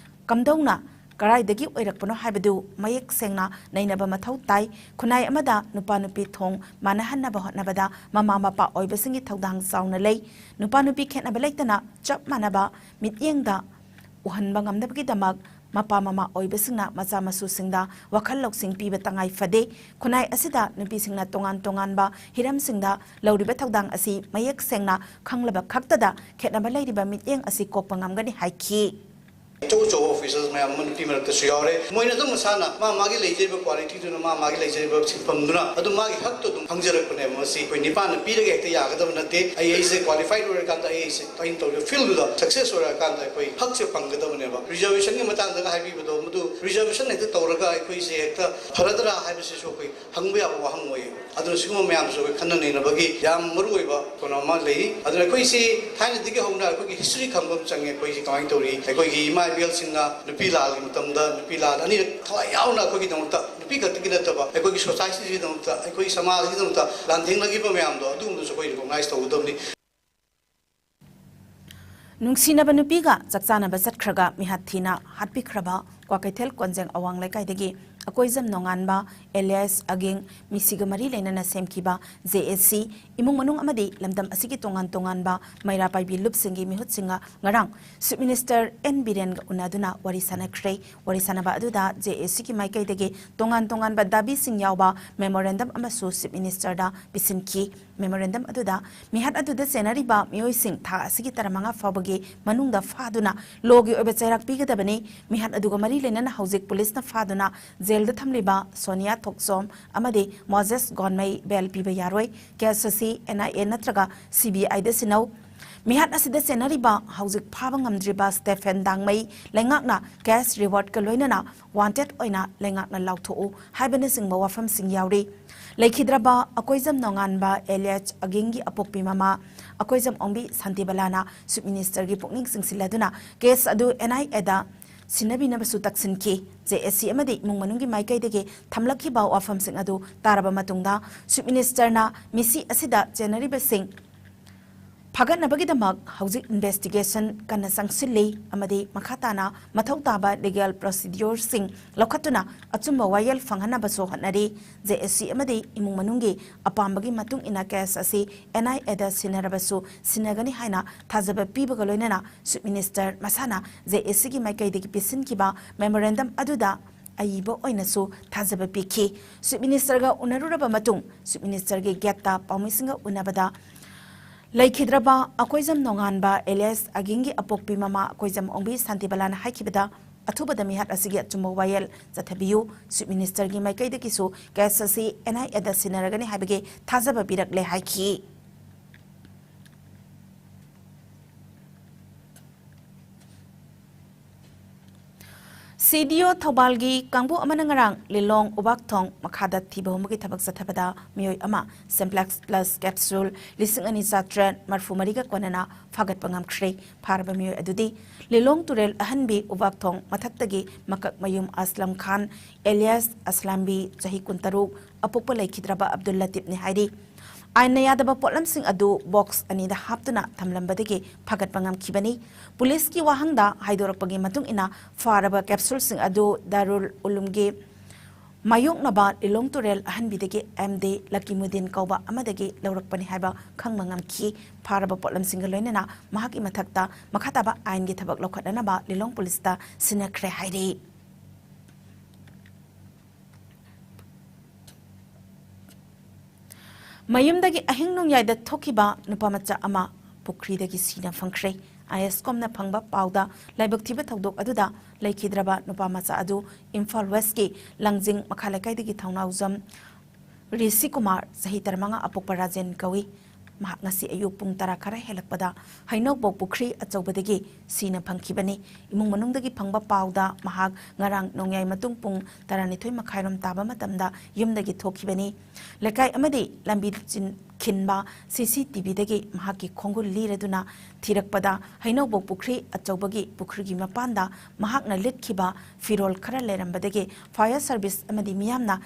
ꯀꯝꯗꯧꯅ ꯀꯗꯥꯏꯗꯒꯤ ꯑꯣꯏꯔꯛꯄꯅꯣ ꯍꯥꯏꯕꯗꯨ ꯃꯌꯦꯛ ꯁꯦꯡꯅ ꯅꯩꯅꯕ ꯃꯊꯧ ꯇꯥꯏ꯫ ꯈꯨꯟꯅꯥꯏ ꯑꯃꯗ ꯅꯨꯄꯥ ꯅꯨꯄꯤ ꯊꯣꯡ ꯃꯥꯟꯅꯍꯟꯅꯕ ꯍꯣꯠꯅꯕꯗ ꯃꯃꯥ ꯃꯄꯥ ꯑꯣꯏꯕꯁꯤꯡꯒꯤ ꯊꯧꯗꯥꯡ ꯆꯥꯎꯅ ꯂꯩ꯫ ꯅꯨꯄꯥ ꯅꯨꯄꯤ ꯈꯦꯠꯅꯕ ꯂꯩꯇꯅ ꯆꯞ ꯃꯥꯟꯅꯕ ꯃꯤꯠꯌꯦꯡꯗ ꯎꯍꯟꯕ ꯉꯝꯅꯕꯒꯤꯗꯃꯛ ꯃꯄꯥ ꯃꯃꯥ ꯑꯣꯏꯕꯁꯤꯡꯅ ꯃꯆꯥ ꯃꯁꯨꯁꯤꯡꯗ ꯋꯥꯈꯜ ꯂꯧꯁꯤꯡ ꯄꯤꯕ ꯇꯉꯥꯏ ꯐꯗꯦ꯫ ꯈꯨꯟꯅꯥꯏ ꯑꯁꯤꯗ ꯅꯨꯄꯤꯁꯤꯡꯅ ꯇꯣꯉꯥꯟ ꯇꯣꯉꯥꯟꯕ ꯍꯤꯔꯝꯁꯤꯡꯗ ꯂꯧꯔꯤꯕ ꯊꯧꯗꯥꯡ ꯑꯁꯤ ꯃꯌꯦꯛ ꯁꯦꯡꯅ ꯈꯪꯂꯕ ꯈꯛꯇꯗ ꯈꯦꯠꯅꯕ ꯂꯩꯔꯤꯕ ꯃꯤꯠꯌꯦꯡ ꯑꯁꯤ ꯀꯣꯛꯄ ꯉꯝꯒꯅꯤ ꯍꯥꯏꯈꯤ꯫ ꯑꯆꯧ ꯑꯆꯧꯕ ꯑꯣꯐꯤꯁꯔꯁ ꯃꯌꯥꯝ ꯑꯃ ꯅꯨꯄꯤ ꯃꯔꯛꯇꯁꯨ ꯌꯥꯎꯔꯦ꯫ ꯃꯣꯏꯅ ꯑꯗꯨꯝ ꯃꯁꯥꯅ ꯃꯥ ꯃꯥꯒꯤ ꯂꯩꯖꯔꯤꯕ ꯀ꯭ꯋꯥꯂꯤꯇꯤꯗꯨꯅ, ꯃꯥ ꯃꯥꯒꯤ ꯂꯩꯖꯔꯤꯕ ꯁꯤꯟꯐꯝꯗꯨꯅ ꯑꯗꯨꯝ ꯃꯥꯒꯤ ꯍꯛꯇꯣ ꯑꯗꯨꯝ ꯐꯪꯖꯔꯛꯄꯅꯦꯕ꯫ ꯃꯁꯤ ꯑꯩꯈꯣꯏ ꯅꯤꯄꯥꯅ ꯄꯤꯔꯒ ꯍꯦꯛꯇ ꯌꯥꯒꯗꯕ ꯅꯠꯇꯦ꯫ ꯑꯩ ꯑꯩꯁꯦ ꯀ꯭ꯋꯥꯂꯤꯐꯥꯏꯗ ꯑꯣꯏꯔꯀꯥꯟꯗ, ꯑꯩ ꯑꯩꯁꯦ ꯑꯩꯅ ꯇꯧꯔꯤꯕ ꯐꯤꯜꯗꯨꯗ ꯁꯛꯁꯦꯁ ꯑꯣꯏꯔꯛꯑꯀꯥꯟꯗ ꯑꯩꯈꯣꯏ ꯍꯛꯁꯦ ꯐꯪꯒꯗꯕꯅꯦꯕ꯫ ꯔꯤꯖꯔꯕꯦꯁꯟꯒꯤ ꯃꯇꯥꯡꯗꯒ ꯍꯥꯏꯕꯤꯕꯗꯣ, ꯃꯗꯨ ꯔꯤꯖꯔꯕꯦꯁꯟ ꯍꯦꯛꯇ ꯇꯧꯔꯒ ꯑꯩꯈꯣꯏꯁꯦ ꯍꯦꯛꯇ ꯐꯔꯗ꯭ꯔꯥ ꯍꯥꯏꯕꯁꯤꯁꯨ ꯑꯩꯈꯣꯏ ꯍꯪꯕ ꯌꯥꯕ ꯋꯥꯍꯪ ꯑꯣꯏꯌꯦꯕ꯫ ꯑꯗꯨꯅ ꯁꯤꯒꯨꯝꯕ ꯃꯌꯥꯝꯁꯨ ꯑꯩꯈꯣꯏ ꯈꯟꯅ ꯅꯩꯅꯕꯒꯤ ꯌꯥꯝ ꯃꯔꯨ ꯑꯣꯏꯕ ꯀꯩꯅꯣ ꯑꯃ ꯂꯩ꯫ ꯑꯗꯨꯅ ꯑꯩꯈꯣꯏꯁꯤ ꯊꯥꯏꯅꯗꯒꯤ ꯍꯧꯅ ꯑꯩꯈꯣꯏꯒꯤ ꯍꯤꯁꯇ꯭ꯔꯤ ꯈꯪꯕ ꯑꯃ ꯆꯪꯉꯦ꯫ ꯑꯩꯈꯣꯏꯁꯤ ꯀꯃꯥꯏꯅ ꯇꯧꯔꯤ, ꯑꯩꯈꯣꯏꯒꯤ ꯏꯃꯥ ꯏꯕꯦꯜꯁꯤꯡꯅ ꯅꯨꯄꯤ ꯂꯥꯜꯒꯤ ꯃꯇꯝꯗ ꯅꯨꯄꯤ ꯂꯥꯜ ꯑꯅꯤꯔꯛ ꯊꯋꯥꯏ ꯌꯥꯎꯅ ꯑꯩꯈꯣꯏꯒꯤꯗꯃꯛꯇ, ꯅꯨꯄꯤ ꯈꯛꯇꯒꯤ ꯅꯠꯇꯕ ꯑꯩꯈꯣꯏꯒꯤ ꯁꯣꯁꯥꯏꯇꯤꯒꯤꯗꯃꯛꯇ, ꯑꯩꯈꯣꯏꯒꯤ ꯁꯃꯥꯖꯒꯤꯗꯃꯛꯇ ꯂꯥꯟꯊꯦꯡꯅꯈꯤꯕ ꯃꯌꯥꯝꯗꯣ, ꯑꯗꯨꯒꯨꯝꯕꯗꯨꯁꯨ ꯑꯩꯈꯣꯏ ꯔꯤꯀꯣꯛꯅꯥꯏꯖ ꯇꯧꯒꯗꯕꯅꯤ꯫ ꯅꯨꯡꯁꯤꯅꯕ ꯅꯨꯄꯤꯒ ꯆꯥꯛꯆꯥꯅꯕ ꯆꯠꯈ꯭ꯔꯒ ꯃꯤꯍꯥꯠ ꯊꯤꯅ ꯍꯥꯠꯄꯤꯈ꯭ꯔꯕ ꯀ꯭ꯋꯥꯀꯩꯊꯦꯜ ꯀꯣꯟꯖꯦꯡ ꯑꯋꯥꯡ ꯂꯩꯀꯥꯏꯗꯒꯤ ꯑꯀꯣꯏꯖꯝ ꯅꯣꯡꯉꯥꯟꯕ alias ꯑꯒꯤꯡ ꯃꯤꯁꯤꯒ ꯃꯔꯤ ꯂꯩꯅꯅ ꯁꯦꯝꯈꯤꯕ JAC ꯏꯃꯨꯡ ꯃꯅꯨꯡ ꯑꯃꯗꯤ ꯂꯝꯗꯝ ꯑꯁꯤꯒꯤ ꯇꯣꯉꯥꯟ ꯇꯣꯉꯥꯟꯕ ꯃꯩꯔꯥ ꯄꯥꯏꯕꯤ ꯂꯨꯞꯁꯤꯡꯒꯤ ꯃꯤꯍꯨꯠꯁꯤꯡꯒ ꯉꯔꯥꯡ Chief Minister ꯑꯦꯟ ꯕꯤꯔꯦꯟꯒ ꯎꯅꯗꯨꯅ ꯋꯥꯔꯤ ꯁꯥꯟꯅꯈ꯭ꯔꯦ꯫ ꯋꯥꯔꯤ ꯁꯥꯟꯅꯕ ꯑꯗꯨꯗ JACꯒꯤ ꯃꯥꯏꯀꯩꯗꯒꯤ ꯇꯣꯉꯥꯟ ꯇꯣꯉꯥꯟꯕ ꯗꯥꯕꯤꯁꯤꯡ ꯌꯥꯎꯕ memorandum ꯑꯃꯁꯨ Chief Ministerꯗ ꯄꯤꯁꯤꯟꯈꯤ꯫ Memorandum ꯑꯗꯨꯗ ꯃꯤꯍꯥꯠ ꯑꯗꯨꯗ ꯆꯦꯟꯅꯔꯤꯕ ꯃꯤꯑꯣꯏꯁꯤꯡ ꯊꯥ ꯑꯁꯤꯒꯤ ꯇꯔꯥ ꯃꯉꯥ ꯐꯥꯎꯕꯒꯤ ꯃꯅꯨꯡꯗ ꯐꯥꯗꯨꯅ lawꯒꯤ ꯑꯣꯏꯕ ꯆꯩꯔꯥꯛ ꯄꯤꯒꯗꯕꯅꯤ꯫ ꯃꯤꯍꯥꯠ ꯑꯗꯨꯒ ꯃꯔꯤ ꯂꯩꯅꯅ ꯍꯧꯖꯤꯛ ꯄꯨꯂꯤꯁꯅ ꯐꯥꯗꯨꯅ ꯖꯦꯜꯗ ꯊꯝꯂꯤꯕ ꯁꯣꯅꯤꯌꯥ ꯊꯣꯛꯆꯣꯝ ꯑꯃꯗꯤ ꯃꯣꯖꯦꯁ ꯒꯣꯟꯃꯩ bail ꯄꯤꯕ ꯌꯥꯔꯣꯏ꯫ Case ꯑꯁꯤ NIA ꯅꯠꯇ꯭ꯔꯒ CBIꯗ ꯁꯤꯟꯅꯧ꯫ ꯃꯤꯍꯥꯠ ꯑꯁꯤꯗ ꯆꯦꯟꯅꯔꯤꯕ ꯍꯧꯖꯤꯛ ꯐꯥꯕ ꯉꯝꯗ꯭ꯔꯤꯕ ꯁ꯭ꯇꯦꯐꯦꯟ ꯗꯥꯡꯃꯩ ꯂꯩꯉꯥꯛꯅ cash rewardꯀ ꯂꯣꯏꯅꯅ wanted ꯑꯣꯏꯅ ꯂꯩꯉꯥꯛꯅ ꯂꯥꯎꯊꯣꯛꯎ ꯍꯥꯏꯕꯅꯆꯤꯡꯕ ꯋꯥꯐꯝꯁꯤꯡ ꯌꯥꯎꯔꯤ꯫ ꯂꯩꯈꯤꯗ꯭ꯔꯕ ꯑꯀꯣꯏꯖꯝ ꯅꯣꯡꯉꯥꯟꯕ alias ꯑꯒꯤꯡꯒꯤ ꯑꯄꯣꯛꯄꯤ ꯃꯃꯥ ꯑꯀꯣꯏꯖꯝ ꯑꯣꯡꯕꯤ ꯁꯥꯟꯇꯤꯕꯂꯥꯅ Chief Ministerꯒꯤ ꯄꯨꯛꯅꯤꯡ ꯆꯤꯡꯁꯤꯜꯂꯗꯨꯅ case ꯑꯗꯨ NIAꯗ ꯁꯤꯟꯅꯕꯤꯅꯕꯁꯨ ꯇꯛꯁꯤꯟꯈꯤ꯫ JAC ꯑꯃꯗꯤ ꯏꯃꯨꯡ ꯃꯅꯨꯡꯒꯤ ꯃꯥꯏꯀꯩꯗꯒꯤ ꯊꯝꯂꯛꯈꯤꯕ ꯋꯥꯐꯝꯁꯤꯡ ꯑꯗꯨ ꯇꯥꯔꯕ ꯃꯇꯨꯡꯗ Chief Ministerꯅ ꯃꯤꯁꯤ ꯑꯁꯤꯗ ꯆꯦꯟꯅꯔꯤꯕꯁꯤꯡ ꯐꯥꯒꯠꯅꯕꯒꯤꯗꯃꯛ ꯍꯧꯖꯤꯛ investigation ꯀꯟꯅ ꯆꯪꯁꯤꯜꯂꯤ ꯑꯃꯗꯤ ꯃꯈꯥ ꯇꯥꯅ ꯃꯊꯧ ꯇꯥꯕ legal procedureꯁꯤꯡ ꯂꯧꯈꯠꯇꯨꯅ ꯑꯆꯨꯝꯕ ꯋꯥꯌꯦꯜ ꯐꯪꯍꯟꯅꯕꯁꯨ ꯍꯣꯠꯅꯔꯤ꯫ JAC ꯑꯃꯗꯤ ꯏꯃꯨꯡ ꯃꯅꯨꯡꯒꯤ ꯑꯄꯥꯝꯕꯒꯤ ꯃꯇꯨꯡ ꯏꯟꯅ case ꯑꯁꯤ NIAꯗ ꯁꯤꯟꯅꯔꯕꯁꯨ ꯁꯤꯟꯅꯒꯅꯤ ꯍꯥꯏꯅ ꯊꯥꯖꯕ ꯄꯤꯕꯒ ꯂꯣꯏꯅꯅ Chief Minister ꯃꯁꯥꯅ JACꯒꯤ ꯃꯥꯏꯀꯩꯗꯒꯤ ꯄꯤꯁꯤꯟꯈꯤꯕ memorandum ꯑꯗꯨꯗ ꯑꯏꯕ ꯑꯣꯏꯅꯁꯨ ꯊꯥꯖꯕ ꯄꯤꯈꯤ꯫ Chief Ministerꯒ ꯎꯅꯔꯨꯔꯕ ꯃꯇꯨꯡ Chief Ministerꯒꯤ gateꯇ ꯄꯥꯎꯃꯤꯁꯤꯡꯒ ꯎꯅꯕꯗ ꯂꯩꯈꯤꯗ꯭ꯔꯕ ꯑꯀꯣꯏꯖꯝ ꯅꯣꯡꯉꯥꯟꯕ alias ꯑꯒꯤꯡꯒꯤ ꯑꯄꯣꯛꯄꯤ ꯃꯃꯥ ꯑꯀꯣꯏꯖꯝ ꯑꯣꯡꯕꯤ ꯁꯥꯟꯇꯤꯕꯂꯥꯅ ꯍꯥꯏꯈꯤꯕꯗ, ꯑꯊꯨꯕꯗ ꯃꯤꯍꯥꯠ ꯑꯁꯤꯒꯤ ꯑꯆꯨꯝꯕ ꯋꯥꯌꯦꯜ ꯆꯠꯊꯕꯤꯌꯨ꯫ Chief Ministerꯒꯤ ꯃꯥꯏꯀꯩꯗꯒꯤꯁꯨ case ꯑꯁꯤ NIAꯗ ꯁꯤꯟꯅꯔꯒꯅꯤ ꯍꯥꯏꯕꯒꯤ ꯊꯥꯖꯕ ꯄꯤꯔꯛꯂꯦ ꯍꯥꯏꯈꯤ꯫ ꯁꯤ ꯗꯤ ꯑꯣ ꯊꯧꯕꯥꯜꯒꯤ ꯀꯥꯡꯕꯨ ꯑꯃꯅ ꯉꯔꯥꯡ ꯂꯤꯂꯣꯡ ꯎꯕꯥꯛꯊꯣꯡ ꯃꯈꯥꯗ ꯊꯤꯕ ꯍꯨꯝꯕꯒꯤ ꯊꯕꯛ ꯆꯠꯊꯕꯗ ꯃꯤꯑꯣꯏ ꯑꯃ Semplex Plus capsule ꯂꯤꯁꯤꯡ ꯑꯅꯤ ꯆꯥꯇ꯭ꯔꯦꯠ ꯃꯔꯐꯨ ꯃꯔꯤꯒ ꯀꯣꯟꯅꯅ ꯐꯥꯒꯠꯄ ꯉꯝꯈ꯭ꯔꯦ꯫ ꯐꯥꯔꯕ ꯃꯤꯑꯣꯏ ꯑꯗꯨꯗꯤ ꯂꯤꯂꯣꯡ ꯇꯨꯔꯦꯜ ꯑꯍꯟꯕꯤ ꯎꯕꯥꯛꯊꯣꯡ ꯃꯊꯛꯇꯒꯤ ꯃꯀꯛꯃꯌꯨꯝ ꯑꯁꯂꯝ ꯈꯥꯟ alias ꯑꯁꯂꯥꯝꯕꯤ, ꯆꯍꯤ ꯀꯨꯟꯇꯔꯨꯛ, ꯑꯄꯣꯛꯄ ꯂꯩꯈꯤꯗ꯭ꯔꯕ ꯑꯕꯗꯨꯜ ꯂꯇꯤꯞꯅꯤ ꯍꯥꯏꯔꯤ꯫ ꯑꯥꯏꯟꯅ ꯌꯥꯗꯕ ꯄꯣꯠꯂꯝꯁꯤꯡ ꯑꯗꯨ box ꯑꯅꯤꯗ ꯍꯥꯞꯇꯨꯅ ꯊꯝꯂꯝꯕꯗꯒꯤ ꯐꯥꯒꯠꯄ ꯉꯝꯈꯤꯕꯅꯤ꯫ ꯄꯨꯂꯤꯁꯀꯤ ꯋꯥꯍꯪꯗ ꯍꯥꯏꯗꯣꯔꯛꯄꯒꯤ ꯃꯇꯨꯡ ꯏꯟꯅ, ꯐꯥꯔꯕ capsuleꯁꯤꯡ ꯑꯗꯨ ꯗꯥꯔꯨꯜ ꯎꯂꯨꯝꯒꯤ ꯃꯥꯌꯣꯛꯅꯕ ꯂꯤꯂꯣꯡ ꯇꯨꯔꯦꯜ ꯑꯍꯟꯕꯤꯗꯒꯤ ꯑꯦꯝ ꯗꯤ ꯂꯀꯤꯃꯨꯗꯤꯟ ꯀꯧꯕ ꯑꯃꯗꯒꯤ ꯂꯧꯔꯛꯄꯅꯤ ꯍꯥꯏꯕ ꯈꯪꯕ ꯉꯝꯈꯤ꯫ ꯐꯥꯔꯕ ꯄꯣꯠꯂꯝꯁꯤꯡꯒ ꯂꯣꯏꯅꯅ ꯃꯍꯥꯛꯀꯤ ꯃꯊꯛꯇ ꯃꯈꯥ ꯇꯥꯕ ꯑꯥꯏꯟꯒꯤ ꯊꯕꯛ ꯂꯧꯈꯠꯅꯅꯕ ꯂꯤꯂꯣꯡ ꯄꯨꯂꯤꯁꯇ ꯁꯤꯟꯅꯈ꯭ꯔꯦ ꯍꯥꯏꯔꯤ꯫ ꯃꯌꯨꯝꯗꯒꯤ ꯑꯍꯤꯡ ꯅꯣꯡꯌꯥꯏꯗ ꯊꯣꯛꯈꯤꯕ ꯅꯨꯄꯥ ꯃꯆꯥ ꯑꯃ ꯄꯨꯈ꯭ꯔꯤꯗꯒꯤ ꯁꯤꯅ ꯐꯪꯈ꯭ꯔꯦ꯫ ꯑꯥꯏ ꯑꯦꯁ ꯀꯣꯝꯅ ꯐꯪꯕ ꯄꯥꯎꯗ ꯂꯥꯏꯕꯛ ꯊꯤꯕ ꯊꯧꯗꯣꯛ ꯑꯗꯨꯗ ꯂꯩꯈꯤꯗ꯭ꯔꯕ ꯅꯨꯄꯥ ꯃꯆꯥ ꯑꯗꯨ ꯏꯝꯐꯥꯜ ꯋꯦꯁꯀꯤ ꯂꯥꯡꯖꯤꯡ ꯃꯈꯥ ꯂꯩꯀꯥꯏꯗꯒꯤ ꯊꯧꯅꯥꯎꯖꯝ ꯔꯤꯁꯤ ꯀꯨꯃꯥꯔ, ꯆꯍꯤ ꯇꯔꯥꯃꯉꯥ, ꯑꯄꯣꯛꯄ ꯔꯥꯖꯦꯟ ꯀꯧꯏ꯫ ꯃꯍꯥꯛ ꯉꯁꯤ ꯑꯌꯨꯛ ꯄꯨꯡ ꯇꯔꯥ ꯈꯔ ꯍꯦꯜꯂꯛꯄꯗ ꯍꯩꯅꯧꯕꯣꯛ ꯄꯨꯈ꯭ꯔꯤ ꯑꯆꯧꯕꯗꯒꯤ ꯁꯤꯅ ꯐꯪꯈꯤꯕꯅꯤ꯫ ꯏꯃꯨꯡ ꯃꯅꯨꯡꯗꯒꯤ ꯐꯪꯕ ꯄꯥꯎꯗ ꯃꯍꯥꯛ ꯉꯔꯥꯡ ꯅꯣꯡꯌꯥꯏ ꯃꯇꯨꯡ ꯄꯨꯡ ꯇꯔꯥꯅꯤꯊꯣꯏ ꯃꯈꯥꯏꯔꯣꯝ ꯇꯥꯕ ꯃꯇꯝꯗ ꯌꯨꯝꯗꯒꯤ ꯊꯣꯛꯈꯤꯕꯅꯤ꯫ ꯂꯩꯀꯥꯏ ꯑꯃꯗꯤ ꯂꯝꯕꯤ ꯆꯤꯟ-, ꯈꯤꯟꯕ ꯁꯤ ꯁꯤ ꯇꯤ ꯚꯤꯗꯒꯤ ꯃꯍꯥꯛꯀꯤ ꯈꯣꯡꯒꯨꯜ ꯂꯤꯔꯗꯨꯅ ꯊꯤꯔꯛꯄꯗ ꯍꯩꯅꯧꯕꯣꯛ ꯄꯨꯈ꯭ꯔꯤ ꯑꯆꯧꯕꯒꯤ ꯄꯨꯈ꯭ꯔꯤꯒꯤ ꯃꯄꯥꯟꯗ ꯃꯍꯥꯛꯅ ꯂꯤꯠꯈꯤꯕ ꯐꯤꯔꯣꯜ ꯈꯔ ꯂꯩꯔꯝꯕꯗꯒꯤ fire service ꯑꯃꯗꯤ ꯃꯤꯌꯥꯝꯅ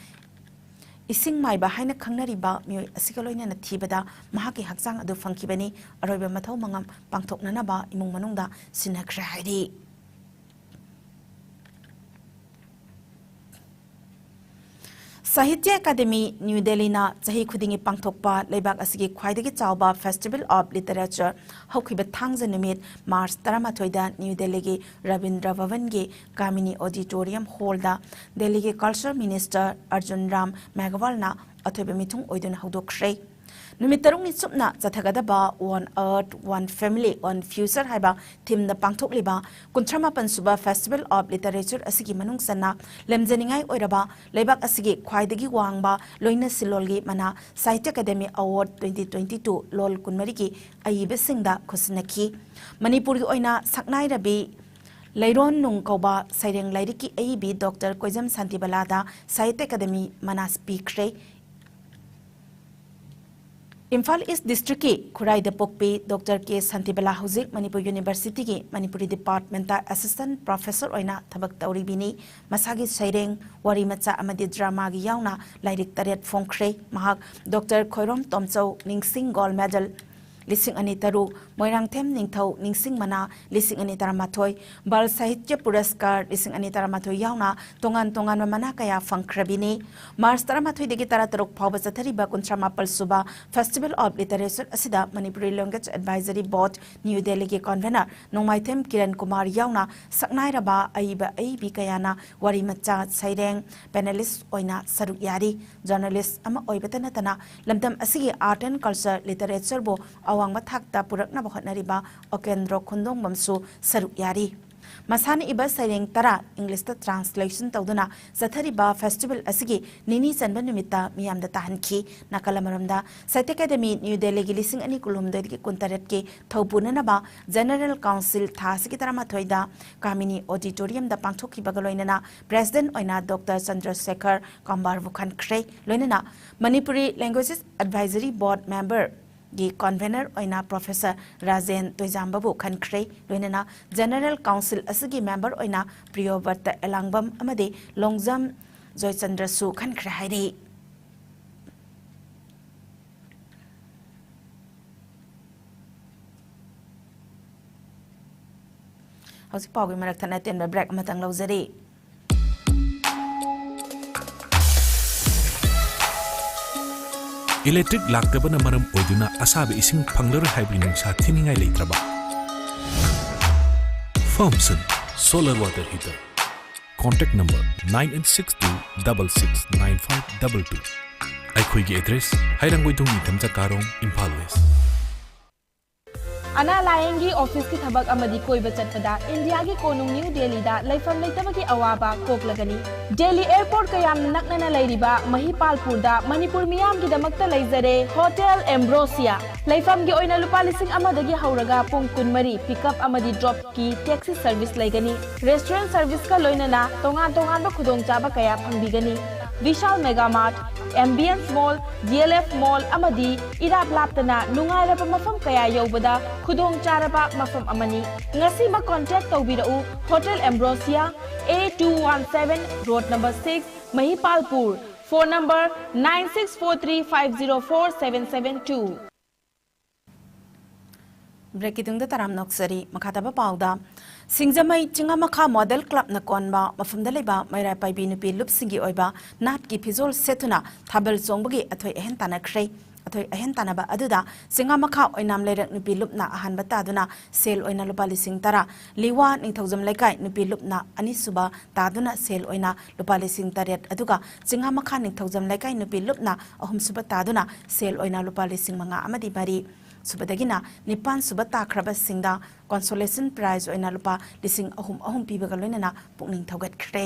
ꯏꯁꯤꯡ ꯃꯥꯏꯕ ꯍꯥꯏꯅ ꯈꯪꯅꯔꯤꯕ ꯃꯤꯑꯣꯏ ꯑꯁꯤꯒ ꯂꯣꯏꯅꯅ ꯊꯤꯕꯗ ꯃꯍꯥꯛꯀꯤ ꯍꯛꯆꯥꯡ ꯑꯗꯨ ꯐꯪꯈꯤꯕꯅꯤ꯫ ꯑꯔꯣꯏꯕ ꯃꯊꯧ ꯃꯉꯝ ꯄꯥꯡꯊꯣꯛꯅꯅꯕ ꯏꯃꯨꯡ ꯃꯅꯨꯡꯗ ꯁꯤꯟꯅꯈ꯭ꯔꯦ ꯍꯥꯏꯔꯤ꯫ ꯁꯥꯍꯤꯇ꯭ꯌ ꯑꯦꯀꯥꯗꯦꯃꯤ ꯅ꯭ꯌꯨ ꯗꯦꯜꯂꯤꯅ ꯆꯍꯤ ꯈꯨꯗꯤꯡꯒꯤ ꯄꯥꯡꯊꯣꯛꯄ ꯂꯩꯕꯥꯛ ꯑꯁꯤꯒꯤ ꯈ꯭ꯋꯥꯏꯗꯒꯤ ꯆꯥꯎꯕ Festival of Literature ꯍꯧꯈꯤꯕ ꯊꯥꯡꯖ ꯅꯨꯃꯤꯠ ꯃꯥꯔꯆ ꯇꯔꯥꯃꯥꯊꯣꯏꯗ ꯅ꯭ꯌꯨ ꯗꯦꯜꯂꯤꯒꯤ ꯔꯕꯤꯟꯗ꯭ꯔ ꯚꯕꯟꯒꯤ ꯀꯥꯃꯤꯅꯤ ꯑꯣꯗꯤꯇꯣꯔꯤꯌꯝ ꯍꯣꯜꯗ ꯗꯦꯜꯂꯤꯒꯤ ꯀꯜꯆꯔ ꯃꯤꯅꯤꯁꯇꯔ ꯑꯔꯖꯨꯟ ꯔꯥꯝ ꯃꯦꯘꯋꯥꯜꯅ ꯑꯊꯣꯏꯕ ꯃꯤꯊꯨꯡ ꯑꯣꯏꯗꯨꯅ ꯍꯧꯗꯣꯛꯈ꯭ꯔꯦ꯫ ꯅꯨꯃꯤꯠ ꯇꯔꯨꯛꯅꯤ ꯆꯨꯞꯅ ꯆꯠꯊꯒꯗꯕ One Earth, One Family, One Future ꯍꯥꯏꯕ ꯊꯤꯝꯗ ꯄꯥꯡꯊꯣꯛꯂꯤꯕ ꯀꯨꯟꯊ꯭ꯔꯥ ꯃꯥꯄꯟ ꯁꯨꯕ Festival of Literature ꯑꯁꯤꯒꯤ ꯃꯅꯨꯡ ꯆꯟꯅ ꯂꯦꯝꯖꯅꯤꯡꯉꯥꯏ ꯑꯣꯏꯔꯕ ꯂꯩꯕꯥꯛ ꯑꯁꯤꯒꯤ ꯈ꯭ꯋꯥꯏꯗꯒꯤ ꯋꯥꯡꯕ ꯂꯣꯏꯅ ꯁꯤꯜꯂꯣꯜꯒꯤ ꯃꯅꯥ Sahitya academy award twenty twenty two ꯂꯣꯜ ꯀꯨꯟꯃꯔꯤꯒꯤ ꯑꯏꯕꯁꯤꯡꯗ ꯈꯨꯠꯁꯤꯟꯅꯈꯤ꯫ ꯃꯅꯤꯄꯨꯔꯒꯤ ꯑꯣꯏꯅ ꯁꯛꯅꯥꯏꯔꯕꯤ ꯂꯩꯔꯣꯟ ꯅꯨꯡ ꯀꯧꯕ ꯁꯩꯔꯦꯡ ꯂꯥꯏꯔꯤꯛꯀꯤ ꯑꯏꯕꯤ ꯗꯣꯛꯇꯔ ꯀꯣꯏꯖꯝ ꯁꯥꯟꯇꯤꯕꯂꯥꯗ ꯁꯥꯍꯤꯇ꯭ꯌ ꯑꯦꯀꯥꯗꯦꯃꯤ ꯃꯅꯥꯁ ꯄꯤꯈ꯭ꯔꯦ꯫ ꯏꯝꯐꯥꯜ ꯏꯁ ꯗꯤꯁꯇ꯭ꯔꯤꯛꯀꯤ ꯈꯨꯔꯥꯏꯗ ꯄꯣꯛꯄꯤ ꯗꯣꯛꯇꯔ ꯀꯦ ꯁꯥꯟꯇꯤꯕꯂꯥ ꯍꯧꯖꯤꯛ ꯃꯅꯤꯄꯨꯔ ꯌꯨꯅꯤꯚꯔꯁꯤꯇꯤꯒꯤ ꯃꯅꯤꯄꯨꯔꯤ ꯗꯤꯄꯥꯔꯠꯃꯦꯟꯇ ꯑꯦꯁꯤꯁꯇꯦꯟꯠ ꯄ꯭ꯔꯣꯐꯦꯁꯔ ꯑꯣꯏꯅ ꯊꯕꯛ ꯇꯧꯔꯤꯕꯤꯅꯤ꯫ ꯃꯁꯥꯒꯤ ꯁꯩꯔꯦꯡ, ꯋꯥꯔꯤ ꯃꯆꯥ ꯑꯃꯗꯤ ꯗ꯭ꯔꯃꯥꯒꯤ ꯌꯥꯎꯅ ꯂꯥꯏꯔꯤꯛ ꯇꯔꯦꯠ ꯐꯣꯡꯈ꯭ꯔꯦ꯫ ꯃꯍꯥꯛ ꯗꯣꯛꯇꯔ ꯈꯣꯏꯔꯣꯝ ꯇꯣꯝꯆꯧ ꯅꯤꯡꯁꯤꯡ ꯒꯣꯜꯗ ꯃꯦꯗꯜ ꯂꯤꯁꯤꯡ ꯑꯅꯤ ꯇꯔꯨꯛ, ꯃꯣꯏꯔꯥꯡꯊꯦꯝ ꯅꯤꯡꯊꯧ ꯅꯤꯡꯁꯤꯡ ꯃꯅꯥ ꯂꯤꯁꯤꯡ ꯑꯅꯤ ꯇꯔꯥꯃꯥꯊꯣꯏ, ꯕꯥꯜ ꯁꯥꯍꯤꯇ꯭ꯌ ꯄꯨꯔꯁꯀꯥꯔ ꯂꯤꯁꯤꯡ ꯑꯅꯤ ꯇꯔꯥꯃꯥꯊꯣꯏ ꯌꯥꯎꯅ ꯇꯣꯉꯥꯟ ꯇꯣꯉꯥꯟꯕ ꯃꯅꯥ ꯀꯌꯥ ꯐꯪꯈ꯭ꯔꯕꯤꯅꯤ꯫ ꯃꯥꯔꯆ ꯇꯔꯥꯃꯥꯊꯣꯏꯗꯒꯤ ꯇꯔꯥꯇꯔꯨꯛ ꯐꯥꯎꯕ ꯆꯠꯊꯔꯤꯕ ꯀꯨꯟꯊ꯭ꯔꯥ ꯃꯥꯄꯜ ꯁꯨꯕ Festival of Literature ꯑꯁꯤꯗ Manipuri Language Advisory Board, new ꯗꯦꯜꯂꯤꯒꯤ ꯀꯟꯚꯦꯅꯔ ꯅꯣꯡꯃꯥꯏꯊꯦꯝ ꯀꯤꯔꯟ ꯀꯨꯃꯥꯔ ꯌꯥꯎꯅ ꯁꯛꯅꯥꯏꯔꯕ ꯑꯏꯕ ꯑꯏꯕꯤ ꯀꯌꯥꯅ ꯋꯥꯔꯤ ꯃꯆꯥ ꯁꯩꯔꯦꯡ, ꯄꯦꯅꯦꯂꯤꯁ ꯑꯣꯏꯅ ꯁꯔꯨꯛ ꯌꯥꯔꯤ꯫ ꯖꯔꯅꯦꯂꯤꯁ ꯑꯃ ꯑꯣꯏꯕꯇ ꯅꯠꯇꯅ ꯂꯝꯗꯝ ꯑꯁꯤꯒꯤ art and culture, literature ꯕꯨ ꯑꯋꯥꯡꯕ ꯊꯥꯛꯇ ꯄꯨꯔꯛꯅꯕ ꯍꯣꯠꯅꯔꯤꯕ ꯑꯣꯀꯦꯟꯗ꯭ꯔꯣ ꯈꯨꯟꯗꯣꯡꯕꯝꯁꯨ ꯁꯔꯨꯛ ꯌꯥꯔꯤ꯫ ꯃꯁꯥꯅ ꯏꯕ ꯁꯩꯔꯦꯡ ꯇꯔꯥ ꯏꯪꯂꯤꯁꯇ translation ꯇꯧꯗꯨꯅ ꯆꯠꯊꯔꯤꯕ festival ꯑꯁꯤꯒꯤ ꯅꯤꯅꯤ ꯆꯟꯕ ꯅꯨꯃꯤꯠꯇ ꯃꯤꯌꯥꯝꯗ ꯇꯥꯍꯟꯈꯤ꯫ ꯅꯥꯀꯜ ꯑꯃꯔꯣꯝꯗ, ꯁꯥꯍꯤꯇ꯭ꯌ ꯑꯦꯀꯥꯗꯦꯃꯤ ꯅ꯭ꯌꯨ ꯗꯦꯜꯂꯤꯒꯤ ꯂꯤꯁꯤꯡ ꯑꯅꯤ ꯀꯨꯟꯍꯨꯝꯗꯣꯏꯗꯒꯤ ꯀꯨꯟꯇꯔꯦꯠꯀꯤ ꯊꯧꯄꯨꯅꯅꯕ General Council ꯊꯥ ꯑꯁꯤꯒꯤ ꯇꯔꯥꯃꯥꯊꯣꯏꯗ ꯀꯥꯃꯤꯅꯤ ꯑꯣꯗꯤꯇꯣꯔꯤꯌꯝꯗ ꯄꯥꯡꯊꯣꯛꯈꯤꯕꯒ ꯂꯣꯏꯅꯅ president ꯑꯣꯏꯅ ꯗꯣꯛꯇꯔ ꯆꯟꯗ꯭ꯔꯁꯦꯈꯔ ꯀꯝꯕꯥꯔꯕꯨ ꯈꯟꯈ꯭ꯔꯦ꯫ ꯂꯣꯏꯅꯅ Manipuri Languages Advisory Board member ꯒꯤ ꯀꯟꯚꯦꯅꯔ ꯑꯣꯏꯅ ꯄ꯭ꯔꯣꯐꯦꯁꯔ ꯔꯥꯖꯦꯟ ꯇꯣꯏꯖꯥꯝꯕꯕꯨ ꯈꯟꯈ꯭ꯔꯦ꯫ ꯂꯣꯏꯅꯅ General Council ꯑꯁꯤꯒꯤ ꯃꯦꯝꯕꯔ ꯑꯣꯏꯅ ꯄ꯭ꯔꯤꯌꯣꯕ꯭ꯔꯇ ꯑꯦꯂꯥꯡꯕꯝ ꯑꯃꯗꯤ ꯂꯣꯡꯖꯝ ꯖꯣꯏꯆꯟꯗ꯭ꯔꯁꯨ ꯈꯟꯈ꯭ꯔꯦ ꯍꯥꯏꯔꯤ꯫ ꯍꯧꯖꯤꯛ ꯄꯥꯎꯒꯤ ꯃꯔꯛ ꯊꯠꯅ ꯑꯇꯦꯟꯕ break ꯑꯃꯇꯪ ꯂꯧꯖꯔꯤ꯫ ꯏꯂꯦꯛꯇ꯭ꯔꯤꯛ ꯂꯥꯛꯇꯕꯅ ꯃꯔꯝ ꯑꯣꯏꯗꯨꯅ ꯑꯁꯥꯕ ꯏꯁꯤꯡ ꯐꯪꯂꯔꯣꯏ ꯍꯥꯏꯕꯒꯤ ꯅꯨꯡꯁꯥ ꯊꯤꯅꯤꯡꯉꯥꯏ ꯂꯩꯇ꯭ꯔꯕ? Firmsun solar water heater. Contact number nine eight six two double six nine five double two. ꯑꯩꯈꯣꯏꯒꯤ address, ꯍꯩꯔꯥꯡꯒꯣꯏꯊꯣꯡ ꯅꯤꯡꯊꯝ ꯆꯀꯥꯔꯣꯡ, ꯏꯝꯐꯥꯜ West. ꯑꯅꯥ ꯂꯥꯌꯦꯡꯒꯤ ꯑꯣꯐꯤꯁꯀꯤ ꯊꯕꯛ ꯑꯃꯗꯤ ꯀꯣꯏꯕ ꯆꯠꯄꯗ ꯏꯟꯗꯤꯌꯥꯒꯤ ꯀꯣꯅꯨꯡ ꯅ꯭ꯌꯨ ꯗꯦꯜꯂꯤꯗ ꯂꯩꯐꯝ ꯂꯩꯇꯕꯒꯤ ꯑꯋꯥꯕ ꯀꯣꯛꯂꯒꯅꯤ꯫ ꯗꯦꯜꯂꯤ ꯑꯦꯌꯔꯄꯣꯔꯠꯀ ꯌꯥꯝꯅ ꯅꯛꯅꯅ ꯂꯩꯔꯤꯕ ꯃꯅꯤꯄꯨꯔ ꯃꯤꯌꯥꯝꯒꯤꯗꯃꯛꯇ ꯂꯩꯖꯔꯦ ꯍꯣꯇꯦꯜ ꯑꯦꯝꯕ꯭ꯔꯣꯁꯤꯌꯥ꯫ ꯂꯩꯐꯝꯒꯤ ꯑꯣꯏꯅ ꯂꯨꯄꯥ ꯂꯤꯁꯤꯡ ꯑꯃꯗꯒꯤ ꯍꯧꯔꯒ ꯄꯨꯡ ꯀꯨꯟꯃꯔꯤ ꯄꯤꯛꯑꯞ ꯑꯃꯗꯤ ꯗ꯭ꯔꯣꯞꯀꯤ ꯇꯦꯛꯁꯤ ꯁꯔꯚꯤꯁ ꯂꯩꯒꯅꯤ꯫ ꯔꯦꯁꯇꯨꯔꯦꯟ ꯁꯔꯚꯤꯁꯀ ꯂꯣꯏꯅꯅ ꯇꯣꯉꯥꯟ ꯇꯣꯉꯥꯟꯕ ꯈꯨꯗꯣꯡꯆꯥꯕ ꯀꯌꯥ ꯐꯪꯕꯤꯒꯅꯤ꯫ ꯕꯤꯁꯥꯜ ꯃꯦꯒꯥ ꯃꯥꯔꯠ, ꯑꯦꯝꯕꯤꯌꯟꯁ ꯃꯣꯜ, ꯗꯤ ꯑꯦꯜ ꯑꯦꯐ ꯃꯣꯜ ꯑꯃꯗꯤ ꯏꯔꯥꯞ ꯂꯥꯞꯇꯅ ꯅꯨꯡꯉꯥꯏꯔꯕ ꯃꯐꯝ ꯀꯌꯥ ꯌꯧꯕꯗ ꯈꯨꯗꯣꯡ ꯆꯥꯔꯕ ꯃꯐꯝ ꯑꯃꯅꯤ꯫ ꯉꯁꯤꯃꯛ ꯀꯣꯟꯇꯦꯛ ꯇꯧꯕꯤꯔꯛꯎ꯫ Hotel Ambrosia, A two one seven, road number six, Mahipalpur. Phone number nine six four three five zero four seven seven two. ꯕ꯭ꯔꯦꯛꯀꯤ ꯇꯨꯡꯗ ꯇꯔꯥꯝꯅ ꯑꯣꯛꯆꯔꯤ꯫ ꯃꯈꯥ ꯇꯥꯕ ꯄꯥꯎꯗ, ꯁꯤꯡꯖꯃꯩ ꯆꯤꯡꯉꯥꯃꯈꯥ ꯃꯣꯗꯦꯜ ꯀ꯭ꯂꯕꯅ ꯀꯣꯟꯕ ꯃꯐꯝꯗ ꯂꯩꯕ ꯃꯩꯔꯥ ꯄꯥꯏꯕꯤ ꯅꯨꯄꯤ ꯂꯨꯞꯁꯤꯡꯒꯤ ꯑꯣꯏꯕ ꯅꯥꯠꯀꯤ ꯐꯤꯖꯣꯜ ꯁꯦꯠꯇꯨꯅ ꯊꯥꯕꯜ ꯆꯣꯡꯕꯒꯤ ꯑꯊꯣꯏ ꯑꯍꯦꯟ ꯇꯥꯟꯅꯈ꯭ꯔꯦ꯫ ꯑꯊꯣꯏ ꯑꯍꯦꯟ ꯇꯥꯟꯅꯕ ꯑꯗꯨꯗ ꯆꯤꯡꯉꯥꯃꯈꯥ ꯑꯣꯏꯅꯥꯝ ꯂꯩꯔꯛ ꯅꯨꯄꯤ ꯂꯨꯞꯅ ꯑꯍꯥꯟꯕ ꯇꯥꯗꯨꯅ ꯁꯦꯜ ꯑꯣꯏꯅ ꯂꯨꯄꯥ ꯂꯤꯁꯤꯡ ꯇꯔꯥ, ꯂꯤꯋꯥ ꯅꯤꯡꯊꯧꯖꯝ ꯂꯩꯀꯥꯏ ꯅꯨꯄꯤ ꯂꯨꯞꯅ ꯑꯅꯤꯁꯨꯕ ꯇꯥꯗꯨꯅ ꯁꯦꯜ ꯑꯣꯏꯅ ꯂꯨꯄꯥ ꯂꯤꯁꯤꯡ ꯇꯔꯦꯠ, ꯑꯗꯨꯒ ꯆꯤꯡꯉꯥꯃꯈꯥ ꯅꯤꯡꯊꯧꯖꯝ ꯂꯩꯀꯥꯏ ꯅꯨꯄꯤ ꯂꯨꯞꯅ ꯑꯍꯨꯝꯁꯨꯕ ꯇꯥꯗꯨꯅ ꯁꯦꯜ ꯑꯣꯏꯅ ꯂꯨꯄꯥ ꯂꯤꯁꯤꯡ ꯃꯉꯥ ꯑꯃꯗꯤ ꯃꯔꯤ, ꯁꯨꯕꯗꯒꯤꯅ ꯅꯤꯄꯥꯟ ꯁꯨꯕ ꯇꯥꯈ꯭ꯔꯕꯁꯤꯡꯗ consolation prize ꯑꯣꯏꯅ ꯂꯨꯄꯥ ꯂꯤꯁꯤꯡ ꯑꯍꯨꯝ ꯑꯍꯨꯝ ꯄꯤꯕꯒ ꯂꯣꯏꯅꯅ ꯄꯨꯛꯅꯤꯡ ꯊꯧꯒꯠꯈ꯭ꯔꯦ꯫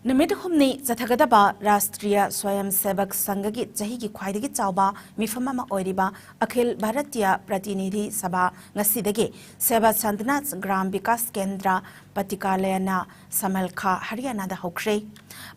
ꯅꯨꯃꯤꯠ ꯍꯨꯝꯅꯤ ꯆꯠꯊꯒꯗꯕ ꯔꯥꯁꯇ꯭ꯔꯤꯌꯥ ꯁ꯭ꯋꯌꯝ ꯁꯦꯕꯛ ꯁꯪꯘꯒꯤ ꯆꯍꯤꯒꯤ ꯈ꯭ꯋꯥꯏꯗꯒꯤ ꯆꯥꯎꯕ ꯃꯤꯐꯝ ꯑꯃ ꯑꯣꯏꯔꯤꯕ ꯑꯈꯤꯜ ꯚꯥꯔꯇꯤꯌꯥ ꯄ꯭ꯔꯇꯤꯅꯤꯙꯤ ꯁꯚꯥ ꯉꯁꯤꯗꯒꯤ ꯁꯦꯕꯥ ꯁꯟꯗꯅꯥ ꯒ꯭ꯔꯥꯝ ꯕꯤꯀꯥꯁ ꯀꯦꯟꯗ꯭ꯔ ꯄꯇꯤꯀꯥꯂꯌꯅ ꯁꯃꯜꯈꯥ ꯍꯔꯤꯌꯥꯅꯥꯗ ꯍꯧꯈ꯭ꯔꯦ꯫